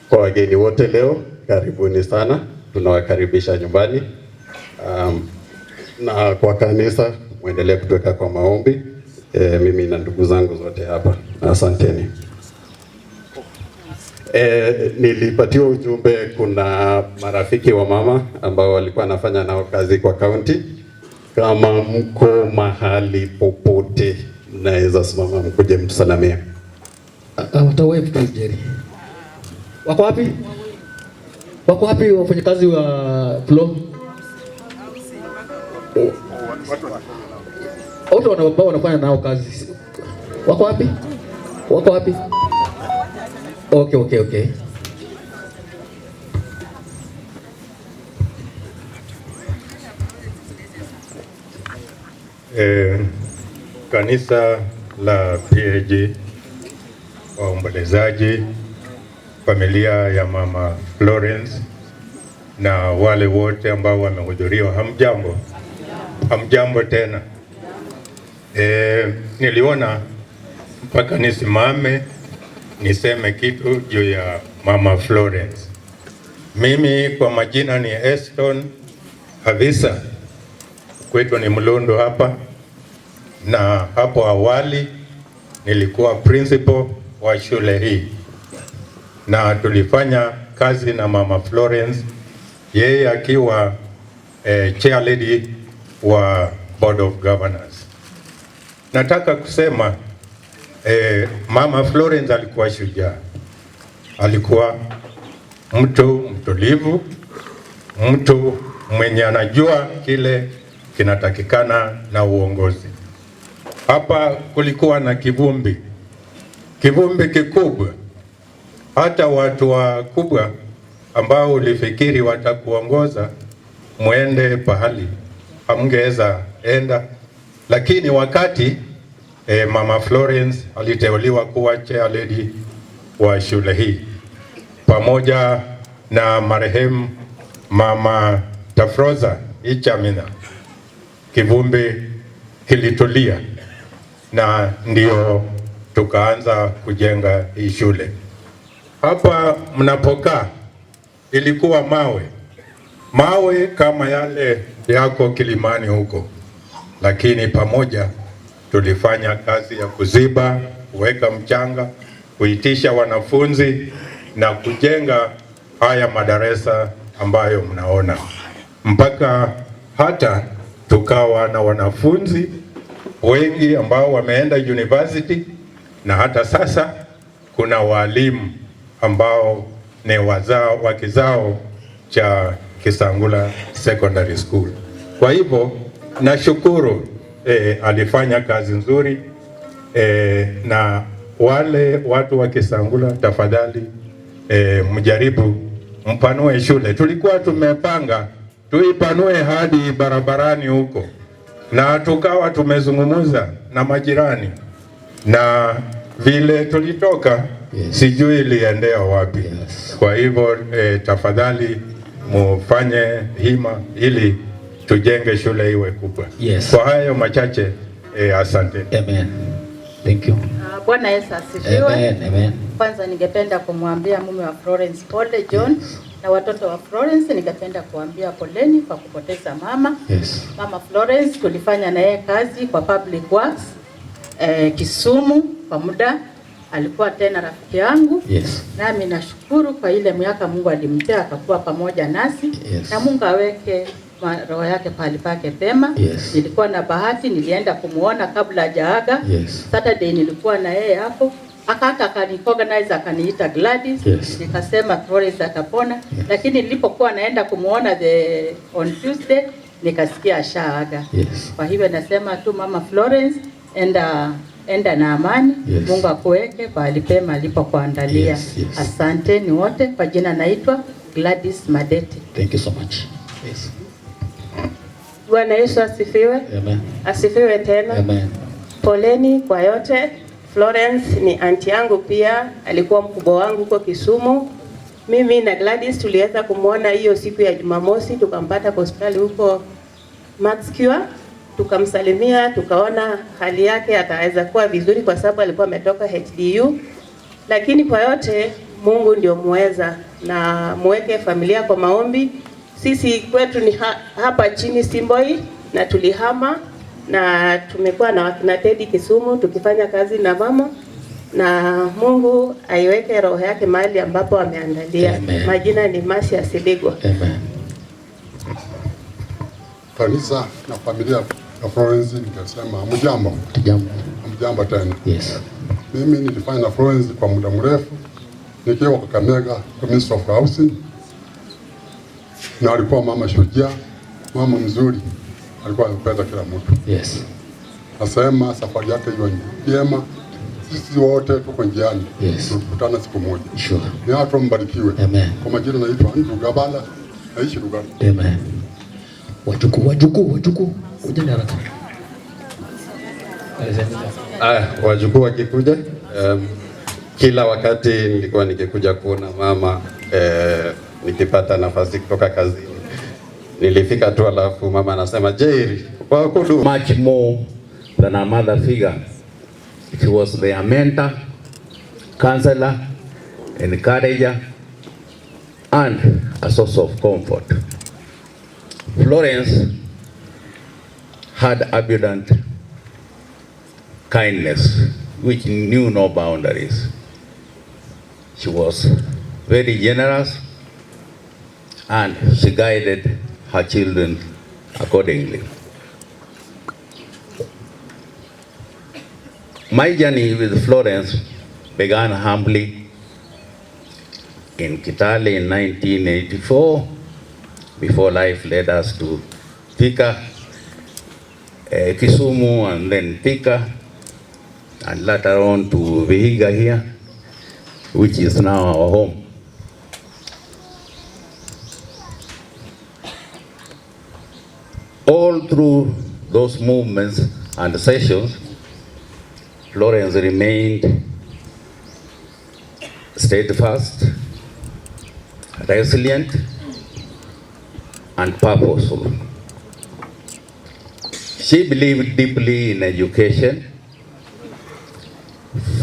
kwa wageni wote leo, karibuni sana, tunawakaribisha nyumbani. Na kwa kanisa muendelee kutuweka kwa maombi. Mimi na ndugu zangu zote hapa. Asanteni. Nilipatiwa ujumbe, kuna marafiki wa mama ambao walikuwa wanafanya nao kazi kwa county. Kama mko mahali popote mnaweza simama mkuje mtusalamie. Watawepo tu Jerry. Wako wapi? Wako wapi wafanyakazi wa Flo? Wote ambao wanafanya nao kazi. Wako wapi? Wako wapi? Okay. Kanisa la PAG, waombolezaji, familia ya Mama Florence na wale wote ambao wamehudhuria, hamjambo? Hamjambo tena. Niliona mpaka nisimame niseme kitu juu ya Mama Florence. Mimi kwa majina ni Eston Havisa, kwetu ni Mlondo hapa, na hapo awali nilikuwa principal wa shule hii, na tulifanya kazi na Mama Florence, yeye akiwa chair lady wa Board of Governors. Nataka kusema Mama Florence alikuwa shujaa, alikuwa mtu mtulivu, mtu mwenye anajua kile kinatakikana na uongozi. Hapa kulikuwa na kivumbi, kivumbi kikubwa, hata watu wakubwa ambao ulifikiri watakuongoza muende pahali hamngeweza enda, lakini wakati Mama Florence aliteuliwa kuwa chair lady wa shule hii pamoja na marehemu Mama Tafroza Ichamina, kivumbi kilitulia na ndio tukaanza kujenga hii shule. Hapa mnapokaa ilikuwa mawe mawe kama yale yako Kilimani huko, lakini pamoja tulifanya kazi ya kuziba, kuweka mchanga, kuitisha wanafunzi na kujenga haya madarasa ambayo mnaona, mpaka hata tukawa na wanafunzi wengi ambao wameenda university, na hata sasa kuna walimu ambao ni wazao wa kizao cha Kisangula Secondary School. Kwa hivyo nashukuru alifanya kazi nzuri na wale watu wa Kisangula tafadhali mjaribu mpanue shule. Tulikuwa tumepanga tuipanue hadi barabarani huko, na tukawa tumezungumza na majirani, na vile tulitoka sijui iliendea wapi. Kwa hivyo tafadhali mufanye hima ili tujenge shule iwe kubwa. Yes. Kwa hayo machache asante. Amen. Thank you. Bwana Yesu asifiwe. Amen, amen. Kwanza ningependa kumwambia mume wa Florence pole John, na watoto wa Florence ningependa kuambia poleni kwa kupoteza mama. Yes. Mama Florence tulifanya na yeye kazi kwa Public Works Kisumu kwa muda, alikuwa tena rafiki yangu. Yes. Nami nashukuru kwa ile miaka Mungu alimpea akakuwa pamoja nasi. Yes. Na Mungu aweke roho yake pahali pake pema. Yes. Nilikuwa na bahati nilienda kumuona kabla hajaaga. Yes. Saturday nilikuwa na yeye hapo. Akaka akaniorganize akaniita Gladys. Yes. Nikasema Florence atapona. Yes. Lakini nilipokuwa naenda kumuona on Tuesday nikasikia ashaaga. Yes. Kwa hivyo nasema tu Mama Florence, enda na amani. Yes. Mungu akuweke pahali pema alipokuandalia. Yes, yes. Asante ni wote. Kwa jina naitwa Gladys Madete. Thank you so much. Yes. Bwana Yesu asifiwe. Amen. Asifiwe tena. Amen. Poleni kwa yote. Florence ni anti yangu pia, alikuwa mkubwa wangu huko Kisumu. Mimi na Gladys tuliweza kumwona hiyo siku ya Jumamosi, tukampata kwa hospitali huko Max Cure, tukamsalimia, tukaona hali yake ataweza kuwa vizuri kwa sababu alikuwa ametoka HDU. Lakini kwa yote Mungu ndio muweza, na muweke familia kwa maombi. Sisi kwetu ni hapa chini Simboi, na tulihama na tumekuwa na wakina Teddy Kisumu tukifanya kazi na mama, na Mungu aiweke roho yake mahali ambapo ameandalia. Amen. Majina ni Masia Siligwa. Amen. Kanisa na familia ya Florence nikasema hamjambo. Jambo. Hamjambo tena. Yes. Mimi nilifanya na Florence kwa muda mrefu nikiwa Kakamega Minister of Housing, na alikuwa mama shujaa, mama mzuri, alikuwa anapenda kila mtu. Yes. Nasema safari yake iwe njema. Sisi wote tuko njiani. Yes. Tukutana siku moja. Sure. Ni watu mbarikiwe. Amen. Kwa majina naitwa Andrew Gabala, naishi Lugari. Amen. Wajukuu, kujeni haraka. Wajukuu wakikuja, kila wakati nilikuwa nikikuja kuona mama nikipata nafasi kutoka kazini. Nilifika tu alafu mama anasema Jerry, wakudu. Much more than a mother figure. She was their mentor, counselor, encourager, and a source of comfort. Florence had abundant kindness, which knew no boundaries. She was very generous, and she guided her children accordingly. My journey with Florence began humbly in Kitale in 1984, before life led us to Thika, Kisumu, and then Thika, and later on to Vihiga here, which is now our home. All through those movements and sessions, Florence remained steadfast, resilient, and purposeful. She believed deeply in education,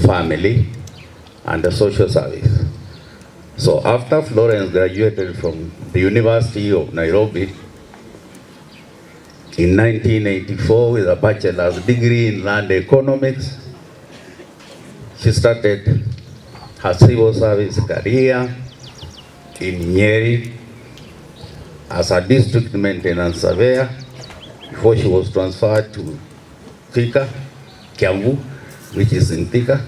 family, and the social service. So after Florence graduated from the University of Nairobi in 1984 with a bachelor's degree in land economics, she started her civil service career in Nyeri as a district maintenance surveyor before she was transferred to Thika, Kiambu, which is in Thika,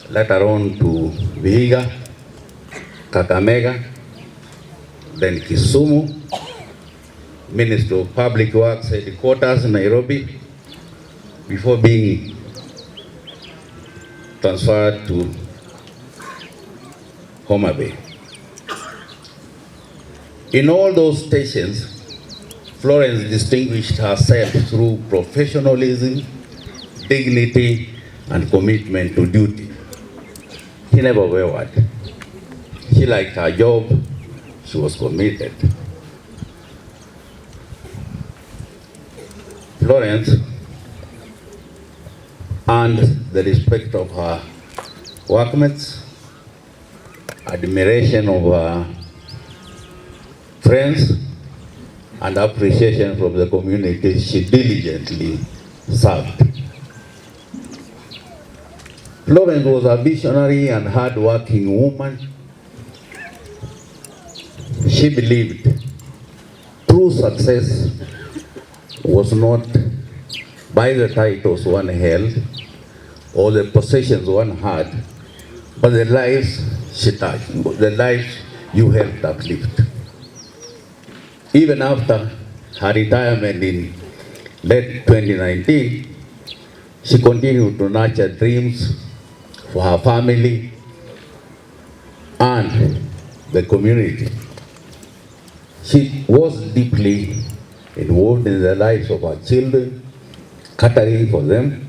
later on to Vihiga, Kakamega, then Kisumu, Ministry of Public Works headquarters in Nairobi, before being transferred to Homa Bay. In all those stations, Florence distinguished herself through professionalism, dignity, and commitment to duty. She never wavered. She liked her job. She was committed. Florence earned the respect of her workmates, admiration of her friends, and appreciation from the community she diligently served. Florence was a visionary and hard-working woman. She believed true success was not by the titles one held or the possessions one had, but the lives she touched, the lives you helped uplift. Even after her retirement in late 2019, she continued to nurture dreams for her family and the community. She was deeply involved in the lives of her children, catering for them,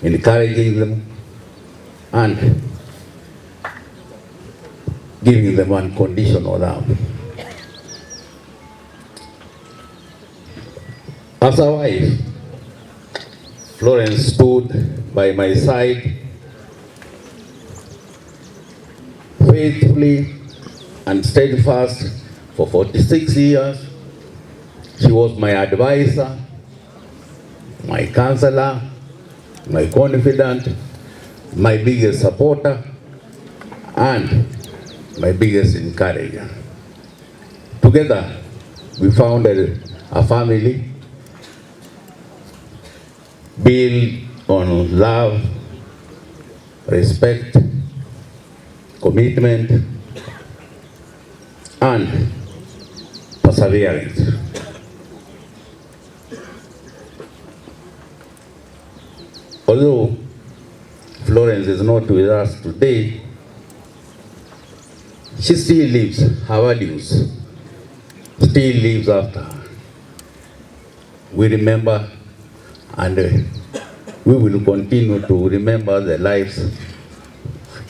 encouraging them, and giving them unconditional love. As a wife, Florence stood by my side faithfully and steadfast for 46 years. She was my advisor, my counselor, my confidant, my biggest supporter, and my biggest encourager. Together, we founded a family built on love, respect, commitment, and perseverance. Although Florence is not with us today, she still lives her values, still lives after her. We remember, and we will continue to remember the lives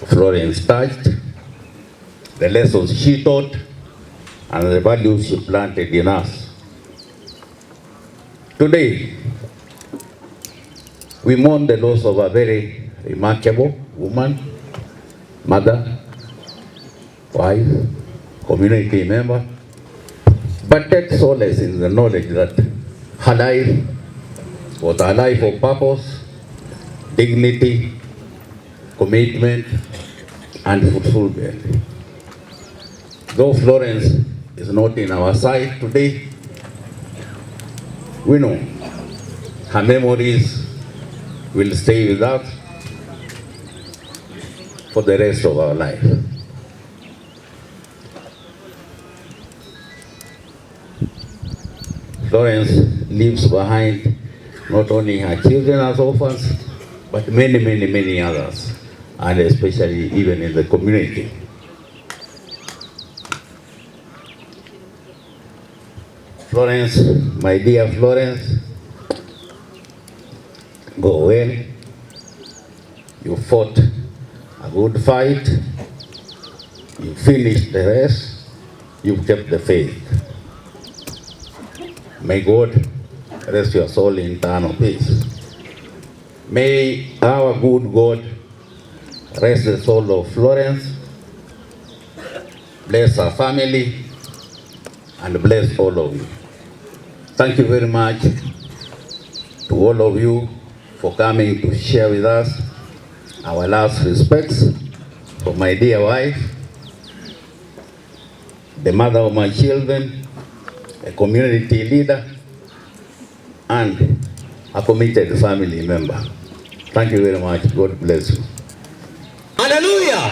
Florence touched, the lessons she taught, and the values she planted in us. Today, we mourn the loss of a very remarkable woman, mother, wife, community member, but take solace in the knowledge that her life was a life of purpose, dignity, commitment, and fulfillment. Though Florence is not in our sight today, we know her memories will stay with us for the rest of our life. Florence leaves behind not only her children as orphans, but many, many, many others, and especially even in the community. Florence, my dear Florence, go well. You fought a good fight. You finished the race. You kept the faith. May God rest your soul in eternal peace. May our good God rest the soul of Florence, bless her family, and bless all of you. Thank you very much to all of you for coming to share with us our last respects for my dear wife, the mother of my children, a community leader, and a committed family member. Thank you very much. God bless you. Haleluya!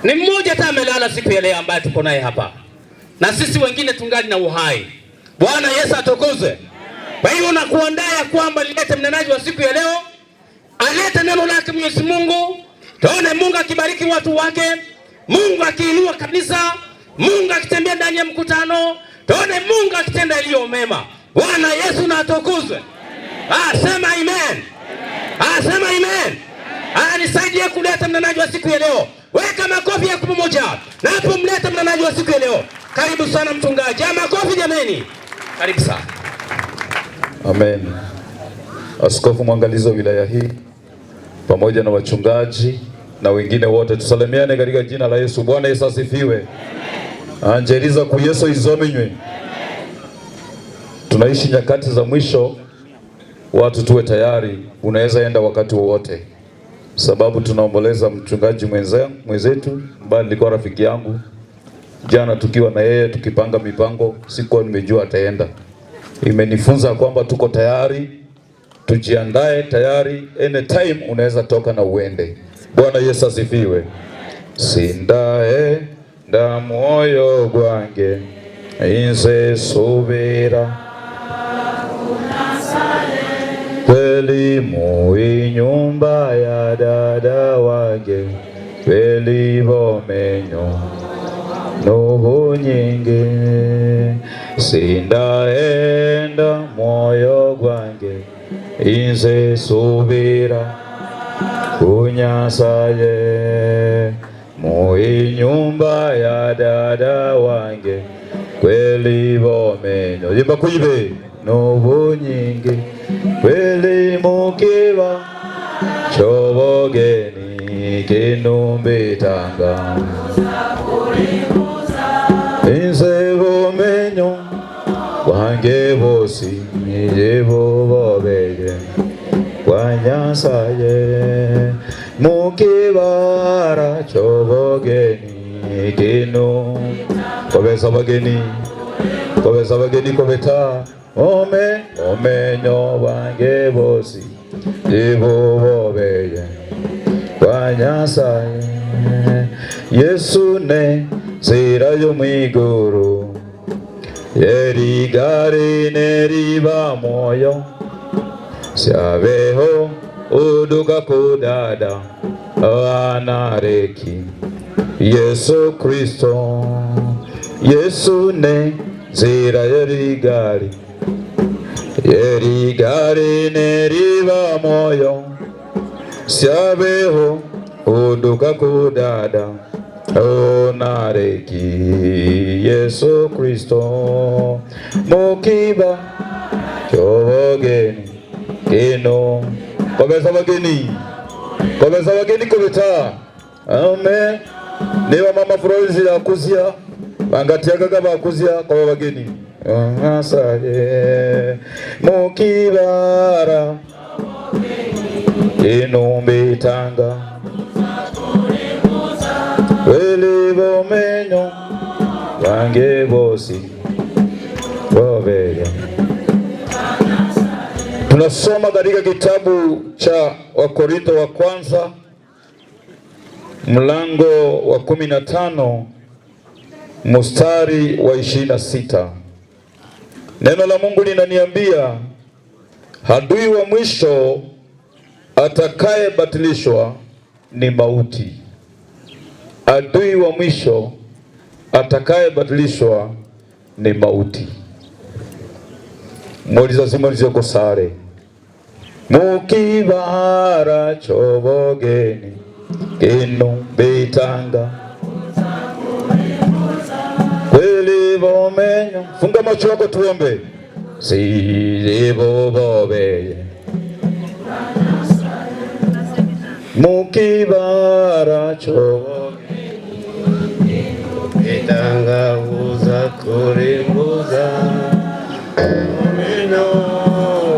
Ni mmoja tu amelala siku ya leo ambaye tuko naye hapa, na sisi wengine tungali na uhai. Bwana Yesu atukuzwe. Kwa hiyo nakuandaa ya kwamba nilete mnenaji wa siku ya leo, alete neno lake Mwenyezi Mungu, tuone Mungu akibariki watu wake, Mungu akiinua kanisa, Mungu akitembea ndani ya mkutano, tuone Mungu akitenda yaliyo mema. Bwana Yesu na atukuzwe. Sema amen. Sema amen. Nisaidie kuleta mnenaji wa siku ya leo. Weka makofi ya pamoja. Na hapo mleta mnenaji wa siku ya leo. Karibu sana mchungaji. Makofi jameni. Karibu sana. Amen. Askofu mwangalizi wa wilaya hii pamoja na wachungaji na wengine wote, tusalimiane katika jina la Yesu. Bwana Yesu asifiwe. Anjeliza ku Yesu izominywe. Tunaishi nyakati za mwisho, watu tuwe tayari, unaweza enda wakati wowote. Sababu tunaomboleza mchungaji mwenzetu ambaye alikuwa rafiki yangu. Jana tukiwa na yeye tukipanga mipango, sikuwa nimejua ataenda. Imenifunza kwamba tuko tayari, tujiandae tayari, anytime unaweza toka na uende. Bwana Yesu asifiwe. Sindaenda moyo gwange inze subira kweli muinyumba ya dada wange kweli bomenyo nuhu nyingi. Sindaenda moyo gwange inze subira kunyasaye muinyumba ya dada wange kweli bomenyo yimba kuyibe nuhu nyingi kweli mukiba chobogeni kinumbitanga inze bomenyo wange bosi yebo bobeye wanyasaye mukibara chobogeni kinu kobesa bageni kobeta ome omenyo wange bosi yebo bobeye wanyasaye Yesu ne zira yo mwiguru yerigari neriba moyo syabeho uduka kudada anareki Yesu Kristo Yesu ne zira yerigari yerigari neriba moyo syabeho uduka kudada onareki Yesu Kristo mukiba chobogeni kino kobesa bageni kobeta amen. Niba mama Florence yakuzia bangatiagaga bakuzia kwa bageni asaye mukibara kino mbitanga weli bomenyo wange bosi bobeye. Tunasoma katika kitabu cha Wakorintho wa kwanza mlango wa 15 mstari wa 26. Neno la Mungu linaniambia adui wa mwisho atakayebatilishwa ni mauti. Adui wa mwisho atakayebatilishwa ni mauti. Moliza simolize kusare. Mukibara chobogeni kinu bitanga kweli bomenya. Funga macho yako tuombe. Silibobobe mukibara chobogeni bitanga uza kurimbuza meno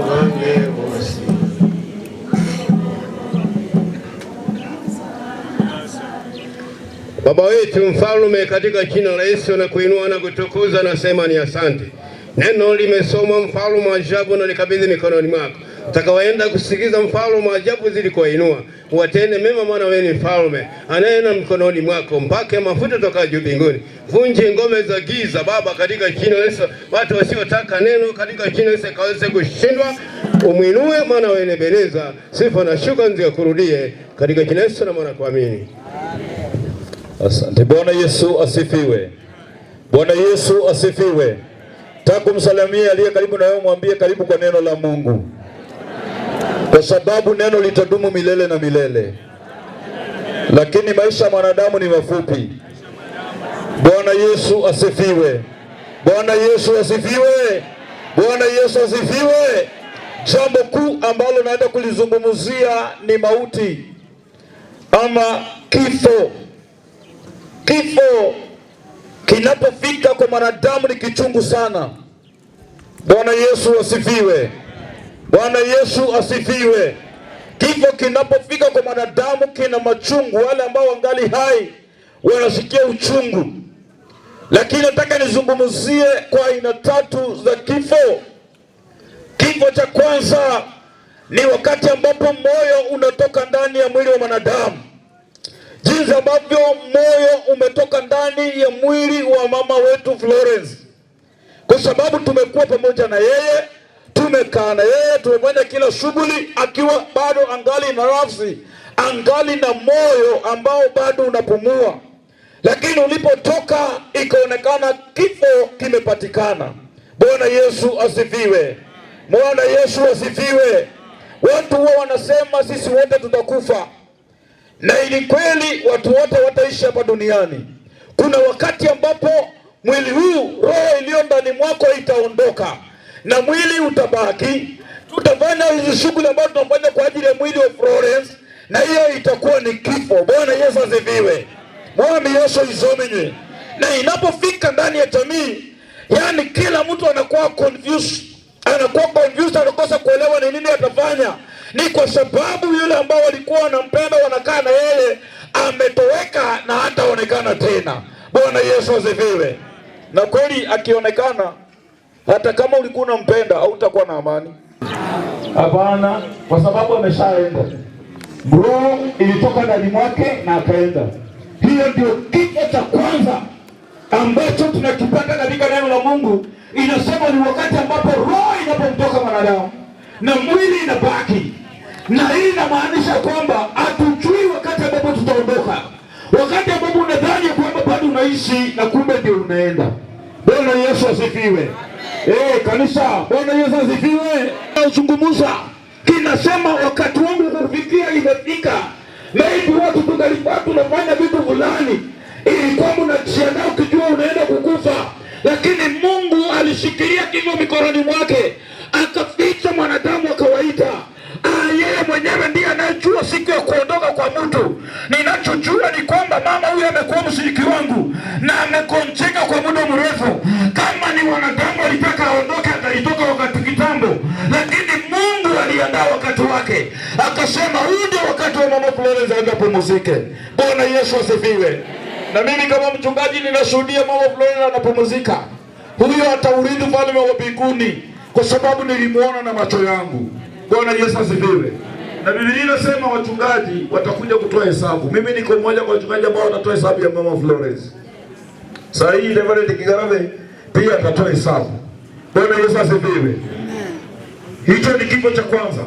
wange bosi. Baba wetu mfalme, katika jina la Yesu na kuinua na kutukuza, nasema ni asante. Neno limesomwa mfalme wa ajabu, na likabidhi mikononi mwako. Utakawaenda kusikiza mfalme wa ajabu, zidi kuwainua watende mema, maana wewe ni mfalme anayena mkononi mwako. Mpake mafuta toka juu mbinguni, vunje ngome za giza Baba, katika jina la Yesu. Watu wasiotaka neno katika jina la Yesu kaweze kushindwa, umwinue, maana wewe ni Ebeneza. Sifa na shukrani zikakurudie katika jina la Yesu na maana kuamini. Asante. Bwana Yesu asifiwe. Bwana Yesu asifiwe. Takumsalamia aliye karibu na wewe, mwambie karibu kwa neno la Mungu, kwa sababu neno litadumu milele na milele, lakini maisha ya mwanadamu ni mafupi. Bwana Yesu asifiwe. Bwana Yesu asifiwe. Bwana Yesu asifiwe. Jambo kuu ambalo naenda kulizungumzia ni mauti ama kifo. Kifo kinapofika kwa mwanadamu ni kichungu sana. Bwana Yesu asifiwe. Bwana Yesu asifiwe. Kifo kinapofika kwa mwanadamu kina machungu. Wale ambao wangali hai wanasikia uchungu. Lakini nataka nizungumzie kwa aina tatu za kifo. Kifo cha kwanza ni wakati ambapo moyo unatoka ndani ya mwili wa mwanadamu. Jinsi ambavyo moyo umetoka ndani ya mwili wa mama wetu Florence, kwa sababu tumekuwa pamoja na yeye, tumekaa na yeye, tumefanya kila shughuli akiwa bado angali na nafsi, angali na moyo ambao bado unapumua. Lakini ulipotoka ikaonekana kifo kimepatikana. Bwana Yesu asifiwe. Bwana Yesu asifiwe. Watu huwa wanasema sisi wote tutakufa, na ili kweli watu wote wataishi hapa duniani. Kuna wakati ambapo mwili huu, roho iliyo ndani mwako itaondoka na mwili utabaki. Tutafanya hizi shughuli ambazo tunafanya kwa ajili ya mwili wa Florence, na hiyo itakuwa ni kifo. Bwana Yesu asifiwe. Mwami Yesu izomenye. Na inapofika ndani ya jamii, yani kila mtu anakuwa confused, anakuwa confused, anakosa kuelewa ni nini atafanya. Ni kwa sababu yule ambao walikuwa wanampenda, wanakaa na yeye, ametoweka na hataonekana tena. Bwana Yesu asifiwe. Na kweli akionekana, hata kama ulikuwa unampenda, hautakuwa na amani. Hapana, kwa sababu ameshaenda. Roho ilitoka ndani mwake na akaenda. Hiyo ndio kifo cha kwanza ambacho tunakipata katika neno la Mungu. Inasema ni wakati ambapo roho inapomtoka mwanadamu na mwili inabaki. Na hii inamaanisha kwamba hatujui wakati ambapo tutaondoka. Wakati ambapo unadhani kwamba bado unaishi na kumbe ndio unaenda. Bwana Yesu asifiwe. Kanisa, Bwana Yesu asifiwe. Uzungumza kinasema wakati wangu kufikia imefika. Maybe watu tungalikuwa tunafanya vitu fulani ili kwamba unajiandaa ukijua unaenda kukufa, lakini Mungu alishikilia kifo mikononi mwake, akaficha mwanadamu wa kawaida. Yeye mwenyewe ndiye anayejua siku ya kuondoka kwa mtu. Ninachojua ni kwamba mama huyu amekuwa mshiriki wangu na amekonjeka kwa muda mrefu. Kama ni wanadamu alitaka aondoke, atalitoka wakati kitambo, lakini Mungu aliandaa wakati wake, akasema huu ndio wakati wa mama Florence aende apumzike. Bwana Yesu asifiwe. Na mimi kama mchungaji ninashuhudia mama Florence anapumzika. Huyo ataurithi ufalme wa mbinguni, kwa sababu nilimuona na macho yangu. Bwana Yesu asifiwe. Na Biblia inasema wachungaji watakuja kutoa hesabu. Mimi niko mmoja kwa wachungaji ambao wanatoa hesabu ya mama Florence. Sasa hii Reverend Kigarame pia atatoa hesabu. Bwana Yesu asifiwe. Hicho ni kifo cha kwanza.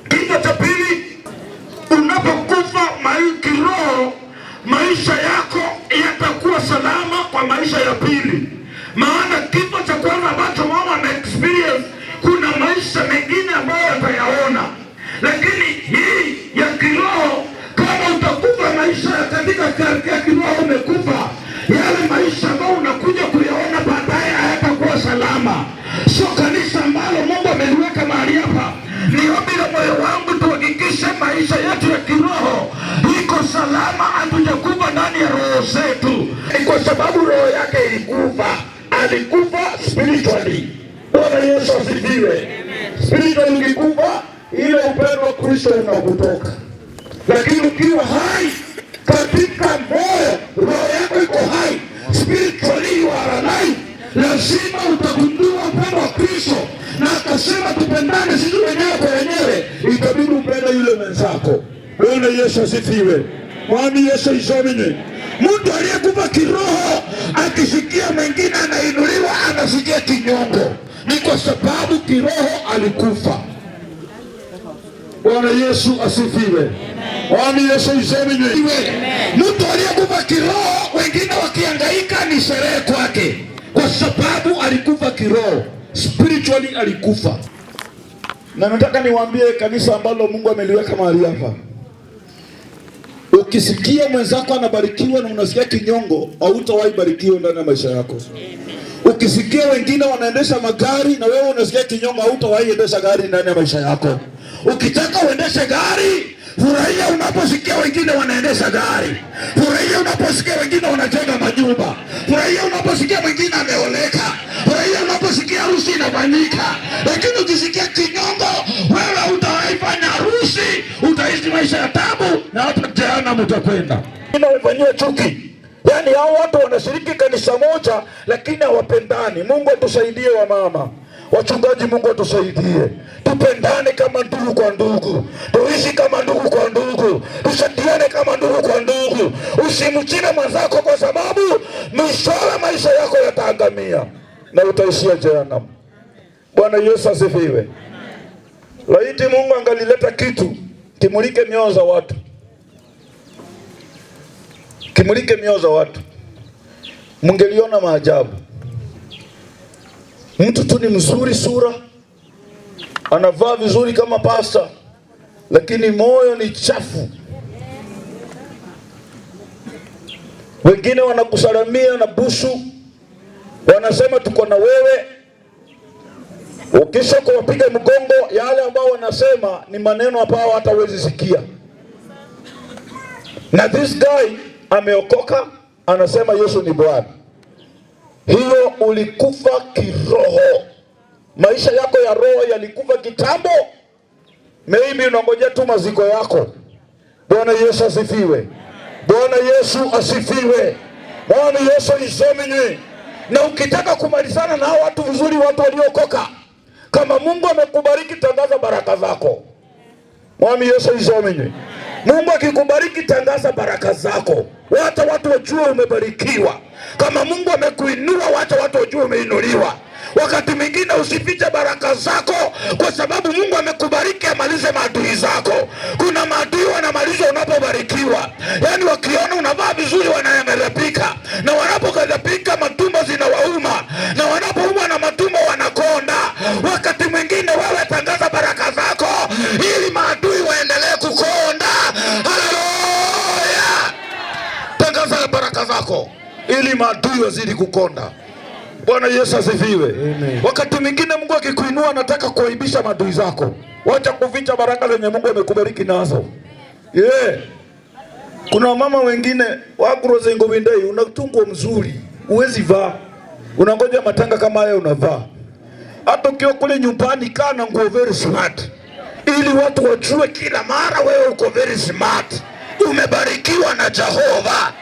Kifo cha pili, unapokufa kiroho, maisha yako yatakuwa salama kwa maisha ya pili. Maana kifo cha kwanza ambacho mama ame experience, kuna maisha mengine ambayo atayaona, lakini hii ya kiroho, kama utakufa maisha katika ya kiroho umekufa, yale maisha ambayo unakuja kuyaona baadaye hayatakuwa salama. Sio kanisa ambalo Mungu ameliweka mahali hapa. Ni ombi la moyo wangu tuhakikishe maisha yetu ya kiroho iko salama, hatujakufa ndani ya roho zetu, ni kwa sababu roho yake ilikufa, alikufa spiritually. Bwana Yesu asifiwe. Spiritually ukikufa, ile upendo wa Kristo unakutoka, lakini ukiwa hai katika moyo, roho yako iko hai, spiritually you are alive, lazima utagundua upendo wa Kristo. Na akasema tupendane sisi wenyewe kwa wenyewe, itabidi upende yule mwenzako. Bwana Yesu asifiwe. Mwami Yesu isominwe. Mtu aliyekufa kiroho akisikia mwingine anainuliwa, anasikia kinyongo, ni kwa sababu kiroho alikufa. Bwana Yesu asifiwe. Mwami Yesu isominwe. Mtu aliyekufa kiroho, wengine wakihangaika ni sherehe kwake, kwa sababu alikufa kiroho, spiritually alikufa. Na nataka niwaambie kanisa ambalo Mungu ameliweka mahali hapa, ukisikia mwenzako anabarikiwa na unasikia kinyongo, hautawahi barikiwa ndani ya maisha yako. Ukisikia wengine wanaendesha magari na wewe unasikia kinyongo, hautawahi endesha gari ndani ya maisha yako. Ukitaka uendeshe gari, furahia unaposikia wengine wanaendesha gari, furahia unaposikia wengine wanajenga majumba, furahia unaposikia mwingine ameoleka, furahia unaposikia harusi inafanyika. Lakini ukisikia kinyongo, wewe hutawahi fanya harusi, utaishi maisha ya tabu na hata jehanamu utakwenda. Wamefanyiwa chuki, yaani hao watu wanashiriki kanisa moja lakini hawapendani. Mungu atusaidie wamama wachungaji, Mungu atusaidie tupendane kama ndugu kwa ndugu, tuishi kama ndugu kwa ndugu, tusaidiane kama ndugu kwa ndugu. Usimchine mwenzako kwa sababu mwishowe maisha yako yataangamia na utaishia jehanamu. Bwana Yesu asifiwe. Laiti Mungu angalileta kitu kimulike mioyo za watu, kimulike mioyo za watu, mungeliona maajabu. Mtu tu ni mzuri sura, anavaa vizuri kama pasta, lakini moyo ni chafu. Wengine wanakusalamia na busu, wanasema tuko na wewe. Ukisha kuwapiga mgongo, yale ambao wanasema ni maneno ambayo hata huwezi sikia. Na this guy ameokoka, anasema Yesu ni Bwana. Hiyo ulikufa kiroho, maisha yako ya roho yalikufa kitambo. Maybe unangojea tu maziko yako. Bwana Yesu asifiwe. Bwana Yesu asifiwe. Bwana Yesu isominywe. Na ukitaka kumalizana na hao watu vizuri, watu waliokoka, kama Mungu amekubariki, tangaza baraka zako. Mwami Yesu isominywe. Mungu akikubariki, tangaza baraka zako, wacha watu wajue umebarikiwa. Kama Mungu amekuinua, wacha watu wajue umeinuliwa. Wakati mwingine usifiche baraka zako, kwa sababu Mungu amekubariki amalize maadui zako. Kuna maadui wanamalizwa unapobarikiwa, yaani wakiona unavaa vizuri wanaangalapika, na wanapoghadhabika matumbo zinawauma, na wanapoumwa na matumbo wanakonda. Wakati mwingine wewe tangaza baraka zako ili maadui waendelee kukonda. Haleluya! Tangaza baraka zako ili maadui wazidi kukonda. Bwana Yesu asifiwe. Wakati mwingine Mungu akikuinua anataka kuaibisha maadui zako. Wacha kuficha baraka zenye Mungu amekubariki nazo. Yeah. Kuna mama wengine wakurozengo windei, unatungwa mzuri, huwezi vaa. Unangoja matanga kama haya unavaa. Hata ukiwa kule nyumbani kaa na nguo very smart, ili watu wajue kila mara wewe uko very smart, umebarikiwa na Jehova.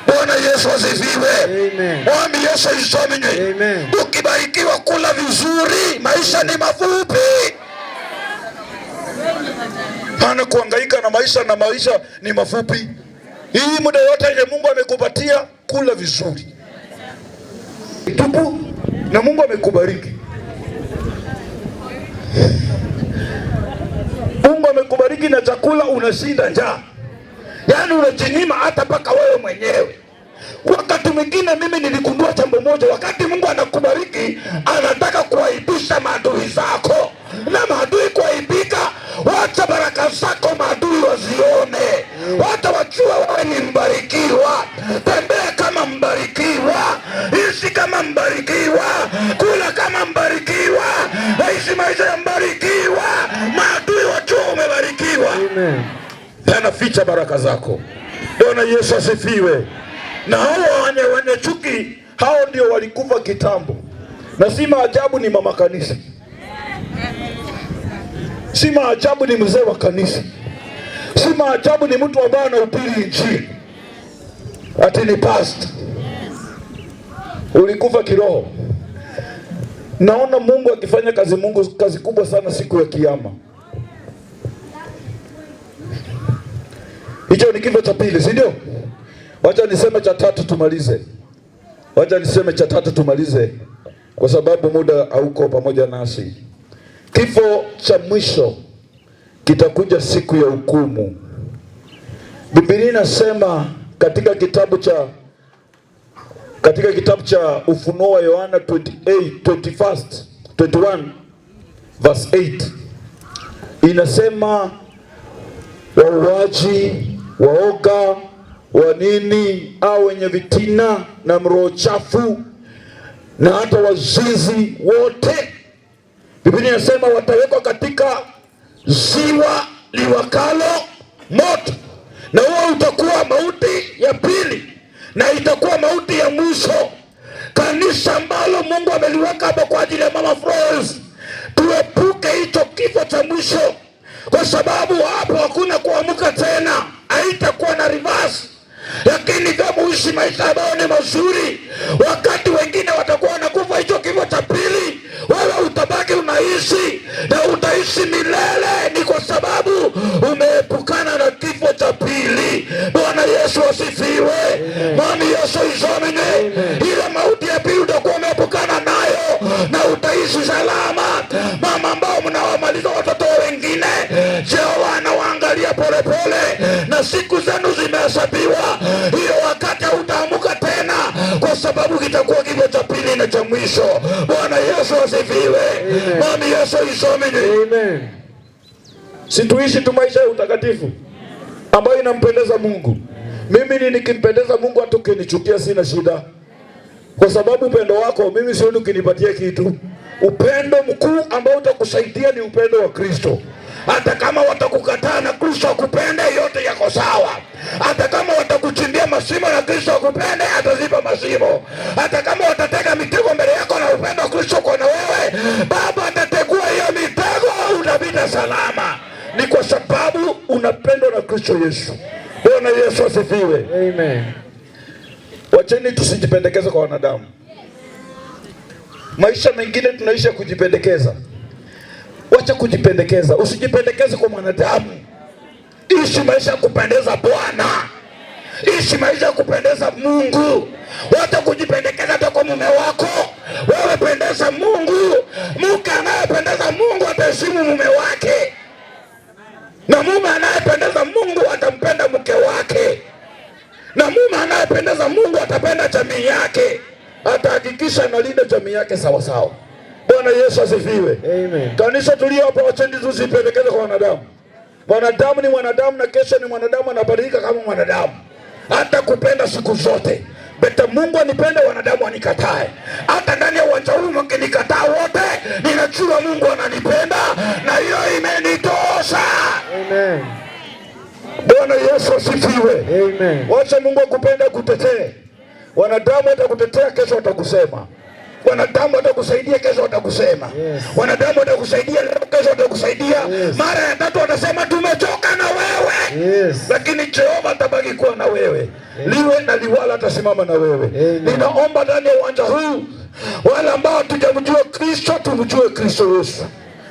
Bwana Yesu asifiwe. Mwami Yesu isominywe. Ukibarikiwa kula vizuri, maisha ni mafupi. Maana kuhangaika na maisha na maisha ni mafupi. Hii muda yote yenye Mungu amekupatia kula vizuri, tupu na Mungu amekubariki. Mungu amekubariki na chakula, unashinda njaa, yaani unajinyima hata mpaka wewe mwenyewe. Wakati mwingine mimi niligundua jambo moja, wakati Mungu anakubariki anataka kuaibisha maadui zako. na maadui kuaibika. Wacha baraka zako maadui wazione, wacha wajue wewe ni mbarikiwa. Tembea kama mbarikiwa, ishi kama mbarikiwa, kula kama mbarikiwa, ishi maisha ya mbarikiwa. Maadui wajue umebarikiwa. Tena ficha baraka zako. Bwana Yesu asifiwe. Na hao wenye chuki, hao ndio walikufa kitambo, na si maajabu ni mama kanisa, si maajabu ni mzee wa kanisa, si maajabu ni mtu ambaye anahubiri Injili ati ni pastor. Ulikufa kiroho. Naona Mungu akifanya kazi, Mungu kazi kubwa sana siku ya Kiyama. Hicho ni kifo cha pili, si ndio? Wacha niseme cha tatu tumalize. Wacha niseme cha tatu tumalize, kwa sababu muda hauko pamoja nasi. Kifo cha mwisho kitakuja siku ya hukumu. Biblia inasema katika kitabu cha Ufunuo wa Yohana 21 verse 8 inasema wauaji, waoga, wanini au wenye vitina na mroho chafu na hata wazinzi wote, Biblia inasema watawekwa katika ziwa liwakalo moto, na huo utakuwa mauti ya pili na itakuwa mauti ya mwisho. Kanisa ambalo Mungu ameliweka hapo kwa ajili ya Mama Florence, tuepuke hicho kifo cha mwisho, kwa sababu hapo hakuna kuamka tena, haitakuwa na reverse. Lakini kama uishi maisha ambayo ni mazuri, wakati wengine watakuwa wanakufa hicho kifo cha pili, wewe utabaki unaishi na utaishi milele, ni kwa sababu umeepukana na kifo cha pili. Bwana Yesu asifiwe. Mwami Yesu izomine. Ile mauti ya pili utakuwa umeepukana nayo na utaishi salama. Mama ambao mnawamaliza watoto wengine, Jehova anawaangalia polepole na siku zenu zimehesabiwa. Hiyo wakati hautaamuka tena, kwa sababu kitakuwa kifo cha pili na cha mwisho. Bwana Yesu asifiwe. Mwami Yesu izomine. Amen. Situishi tu maisha ya utakatifu ambayo inampendeza Mungu. Mimi ni nikimpendeza Mungu, hata ukinichukia sina shida, kwa sababu upendo wako mimi sioni ukinipatia kitu. Upendo mkuu ambao utakusaidia ni upendo wa Kristo. Hata kama watakukataa na Kristo akupende, yote yako sawa. Hata kama watakuchimbia mashimo na Kristo akupende, ataziba mashimo. Hata kama watatega mitego mbele yako na upendo wa Kristo uko na wewe, Baba atategua hiyo mitego, utapita salama. Ni kwa sababu unapendwa na Kristo Yesu. Bwana Yesu asifiwe. Amen. Wacheni tusijipendekeze kwa wanadamu. Maisha mengine tunaishi kujipendekeza. Wacha kujipendekeza, usijipendekeze kwa mwanadamu. Ishi maisha kupendeza Bwana, ishi maisha kupendeza Mungu. Wacha kujipendekeza hata kwa mume wako, wewe pendeza Mungu. Mke anayependeza Mungu ataheshimu mume wake, na mume anayependeza Mungu atampenda mke wake, na mume anayependeza Mungu atapenda jamii yake, atahakikisha analinda jamii yake sawa sawa. Bwana Yesu asifiwe. Amen. Kanisa tulio hapa, wacheni tusipendekeze kwa wanadamu. Mwanadamu ni mwanadamu na kesho ni mwanadamu, anabadilika kama mwanadamu. Hata kupenda siku zote beta Mungu anipende, wanadamu wanikatae. Hata ndani ya uwanja huu mkinikataa wote, ninajua Mungu ananipenda na hiyo imenitosha. Amen. Bwana Yesu asifiwe. Amen. Wacha Mungu akupende, akutetee. Wanadamu watakutetea, kesho watakusema. Wanadamu watakusaidia, kesho watakusema. Yes. Wanadamu watakusaidia leo, kesho watakusaidia. Yes. Mara ya tatu watasema tumechoka na wewe. Yes. Lakini Jehova atabaki kuwa na wewe. Liwe na liwala atasimama na wewe. Ninaomba ndani ya uwanja huu wale ambao hatujamjua Kristo tumjue Kristo Yesu,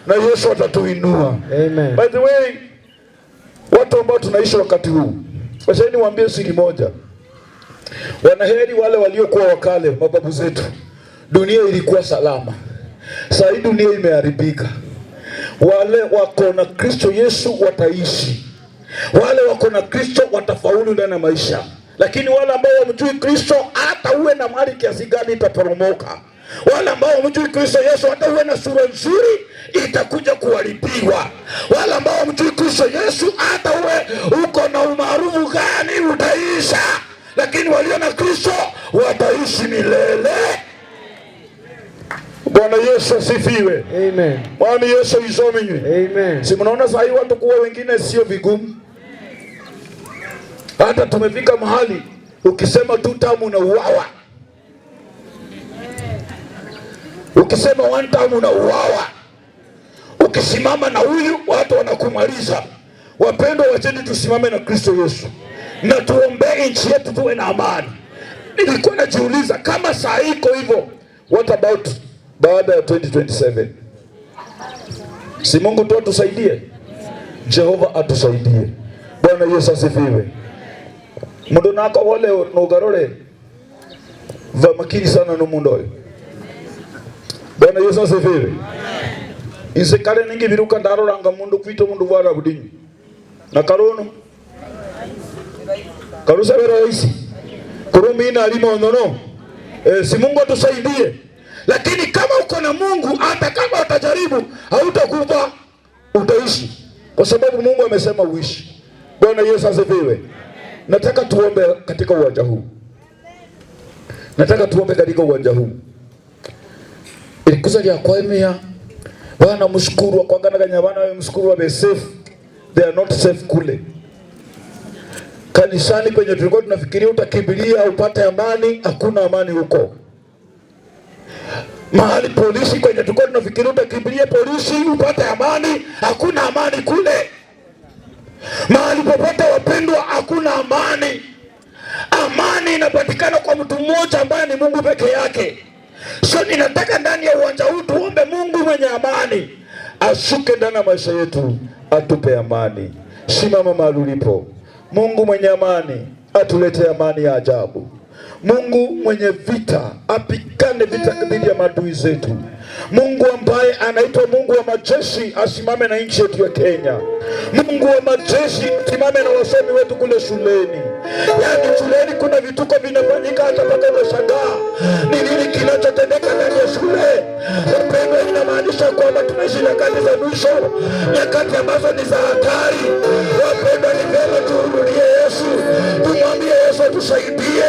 na Yesu atatuinua. Amen. By the way, watu ambao tunaishi wakati huu, wacha niwaambie siri moja. Wanaheri wale waliokuwa wakale, mababu zetu. Dunia ilikuwa salama. Sasa hii dunia imeharibika. Wale wako na Kristo Yesu wataishi. Wale wako na Kristo watafaulu ndani ya maisha. Lakini wale ambao wamjui Kristo, hata uwe na mali kiasi gani itaporomoka. Wale ambao hamjui Kristo Yesu, hata uwe na sura nzuri itakuja kuharibiwa. Wale ambao hamjui Kristo Yesu, hata uwe uko na umaarufu gani utaisha, lakini walio na Kristo wataishi milele. Bwana Yesu asifiwe. Amen. Bwana Yesu isominywe. Amen. Si mnaona saa hii watu kuwa wengine sio vigumu. Hata tumefika mahali ukisema tu tamu unauawa. Ukisema one time unauawa. Ukisimama na huyu watu wanakumaliza. Wapendwa, wacheni tusimame na Kristo Yesu na tuombee nchi yetu tuwe na amani. Nilikuwa najiuliza kama saa hii iko hivyo, what about baada ya 2027? Si Mungu tu atusaidie, Jehova atusaidie. Bwana Yesu asifiwe. Mundu nako wole nugarore va makini sana no mundu oyo. Bwana Yesu asifiwe. Insekare ningi biruka ndaroranga mundu kwito mundu bwara budinyu na karono karusa bero isi kurumi ina alimo nono. Si Mungu atusaidie. Lakini kama uko na Mungu, hata kama utajaribu hautakufa, utaishi, kwa sababu Mungu amesema uishi. Bwana Yesu asifiwe. Nataka tuombe katika uwanja huu. Nataka tuombe katika uwanja huu. Ilikuza lya kwemea bana mshukuru akwangana bana we mshukuru wa safe. They are not safe kule. Kanisani kwenye tulikuwa tunafikiria utakimbilia upate amani, hakuna amani huko. Mahali polisi kwenye tulikuwa tunafikiria utakimbilia polisi upate amani, hakuna amani kule. Mahali popote wapendwa, hakuna amani. Amani inapatikana kwa mtu mmoja ambaye ni Mungu peke yake. So ninataka ndani ya uwanja huu tuombe Mungu mwenye amani ashuke ndani ya maisha yetu, atupe amani. Simama mahali ulipo. Mungu mwenye amani atulete amani ya ajabu. Mungu mwenye vita apigane vita dhidi ya maadui zetu. Mungu ambaye anaitwa Mungu wa majeshi asimame na nchi yetu ya Kenya. Mungu wa majeshi asimame na wasomi wetu kule shuleni. Yaani shuleni kuna vituko vinafanyika hata mpaka unashangaa ni nini kinachotendeka ndani ya shule. Wapendwa, inamaanisha kwamba tunaishi nyakati za mwisho, nyakati ambazo ni za hatari. Wapendwa, ni vyema turudie Yesu, tumwambie Yesu atusaidie,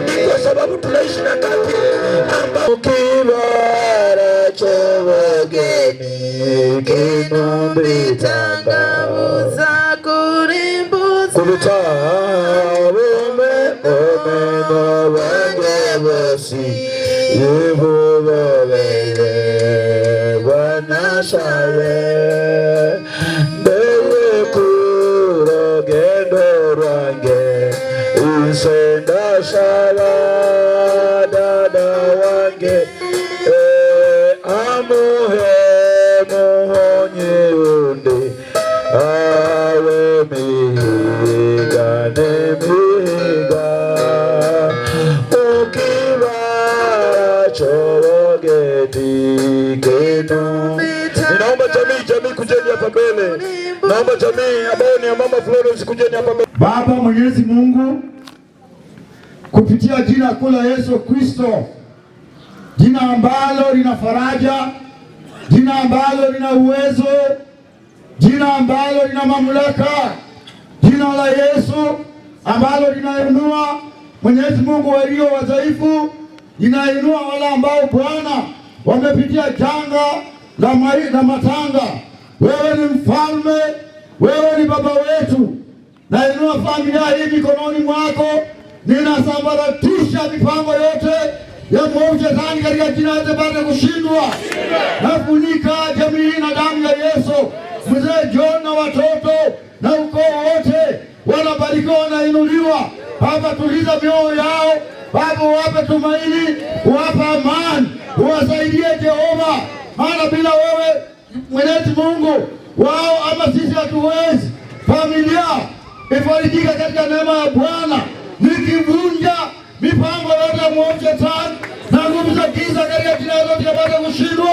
ni kwa sababu tunaishi nyakati ambapo kibara cha wageni kinumbitanga kuruta ome omeno wange bosi yehova Bwana saye ndeye kurogendo rwange isenda sala dada wange amuhe muhonye undi awe mihiga ne mihiga mukibara chorogeti kenu. Ninaomba jamii kujeni hapa mbele. Naomba jamii ambayo ni ya Mama Florence kujeni hapa mbele. Baba Mwenyezi Mungu, kupitia jina kuu la Yesu Kristo, jina ambalo lina faraja, jina ambalo lina uwezo, jina ambalo lina mamlaka, jina la Yesu ambalo linainua Mwenyezi Mungu walio wadhaifu, linainua wale ambao Bwana wamepitia janga la matanga. Wewe ni mfalme, wewe ni baba wetu. Nainua familia hii mikononi mwako, ninasambaratisha mipango yote ya mwovu shetani katika jina la Yesu baada ya kushindwa. Nafunika jamii hii na damu ya Yesu. Mzee John na watoto na ukoo wote wanabarikiwa, wanainuliwa. Baba, tuliza mioyo yao. Baba, wape tumaini, wape amani, uwasaidie Jehova, maana bila wewe Mwenyezi Mungu wao ama sisi hatuwezi. Familia ifarijika katika neema ya Bwana, nikivunja mipango yote ya mwovu shetani na nguvu za giza katika jina la Yesu yapate kushindwa.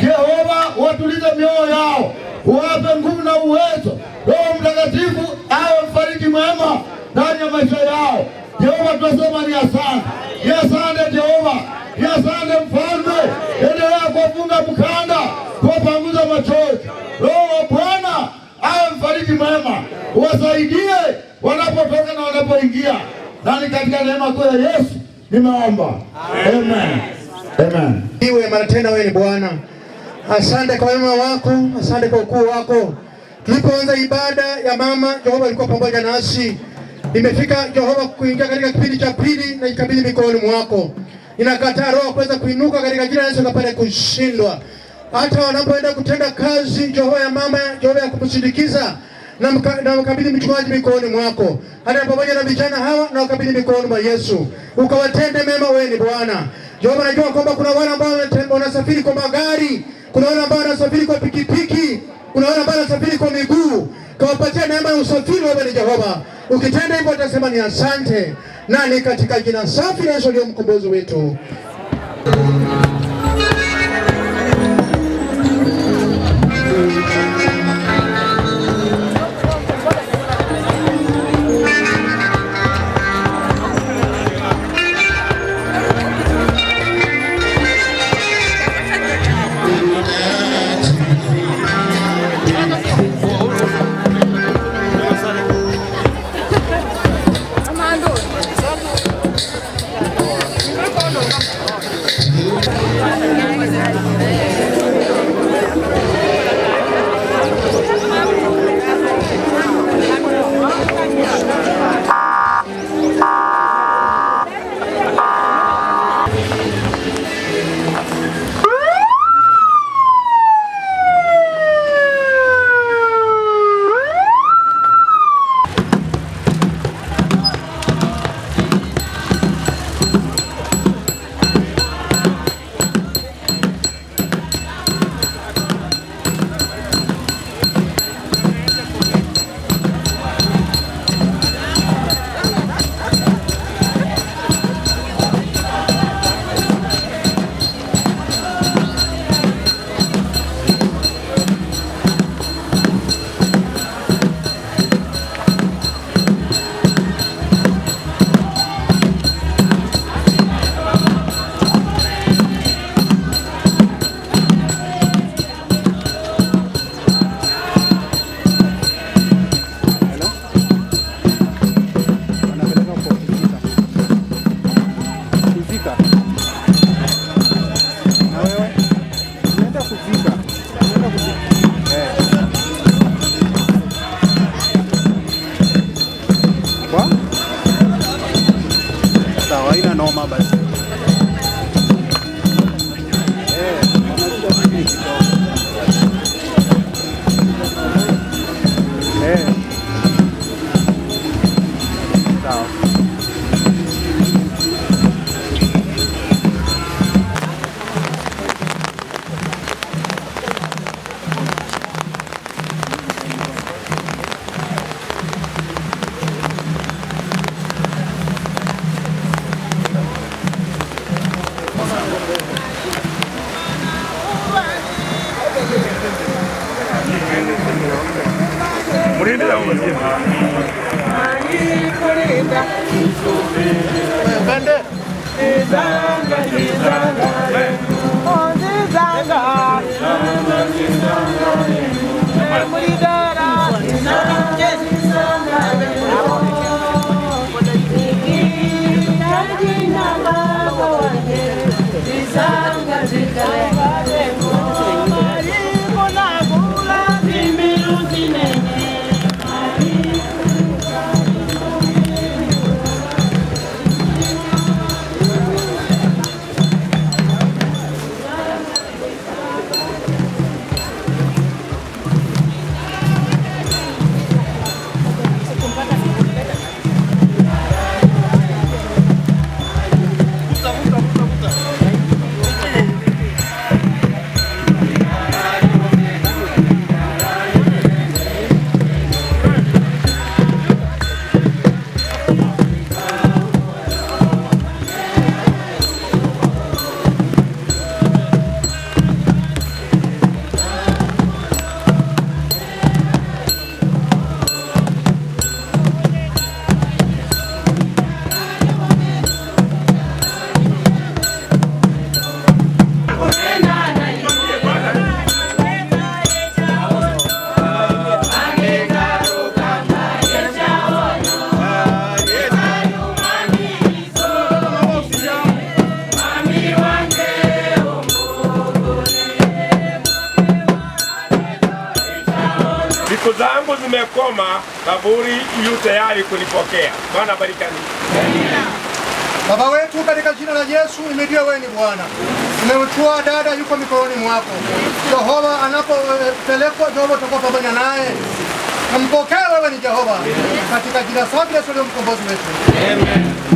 Jehova, watulize mioyo yao, wape nguvu na uwezo. Roho Mtakatifu awe mfariji mwema ndani ya maisha yao. Jehova, tunasema ni asante, ni asante Jehova. Ni asante Mfalme, endelea kuwafunga mkanda, kuwapanguza machozi. Roho wa Bwana awe mfariji mwema, uwasaidie wanapotoka na wanapoingia. Na ni katika neema kuu ya Yesu nimeomba, amen, amen. Iwe mara tena wewe ni Bwana. Asante kwa wema wako, asante kwa ukuu wako. Tulipoanza ibada ya mama, Jehova alikuwa pamoja nasi. Nimefika Jehova kuingia katika kipindi cha pili na ikabidhi mikononi mwako. Ninakataa roho kuweza kuinuka katika jina la Yesu kapate kushindwa. Hata wanapoenda kutenda kazi Jehova ya mama, Jehova ya kumsindikiza na mkabidhi mchungaji mikononi mwako. Hata pamoja na vijana hawa na wakabidhi mikononi mwa Yesu. Ukawatende mema, wewe ni Bwana. Jehova, najua kwamba kuna wale ambao wanasafiri kwa magari, kuna wale ambao wanasafiri kwa pikipiki, kuna wale ambao wanasafiri kwa miguu. Kawapatia neema ya usafiri, wewe ni Jehova. Ukitenda hivyo utasema ni asante. Na ni katika jina safi la Yesu aliye mkombozi wetu. Noma basi. Sawa. Siku zangu zimekoma, kaburi yu tayari kunipokea. Bwana bariki kanisa. Baba wetu katika jina la Yesu, nimejua wewe ni Bwana. Umemchukua dada, yuko mikononi mwako. Jehova anapopelekwa, Jehova utakuwa pamoja naye. Mpokee wewe ni Jehova. Katika jina safi la Yesu mkombozi wetu. Amen.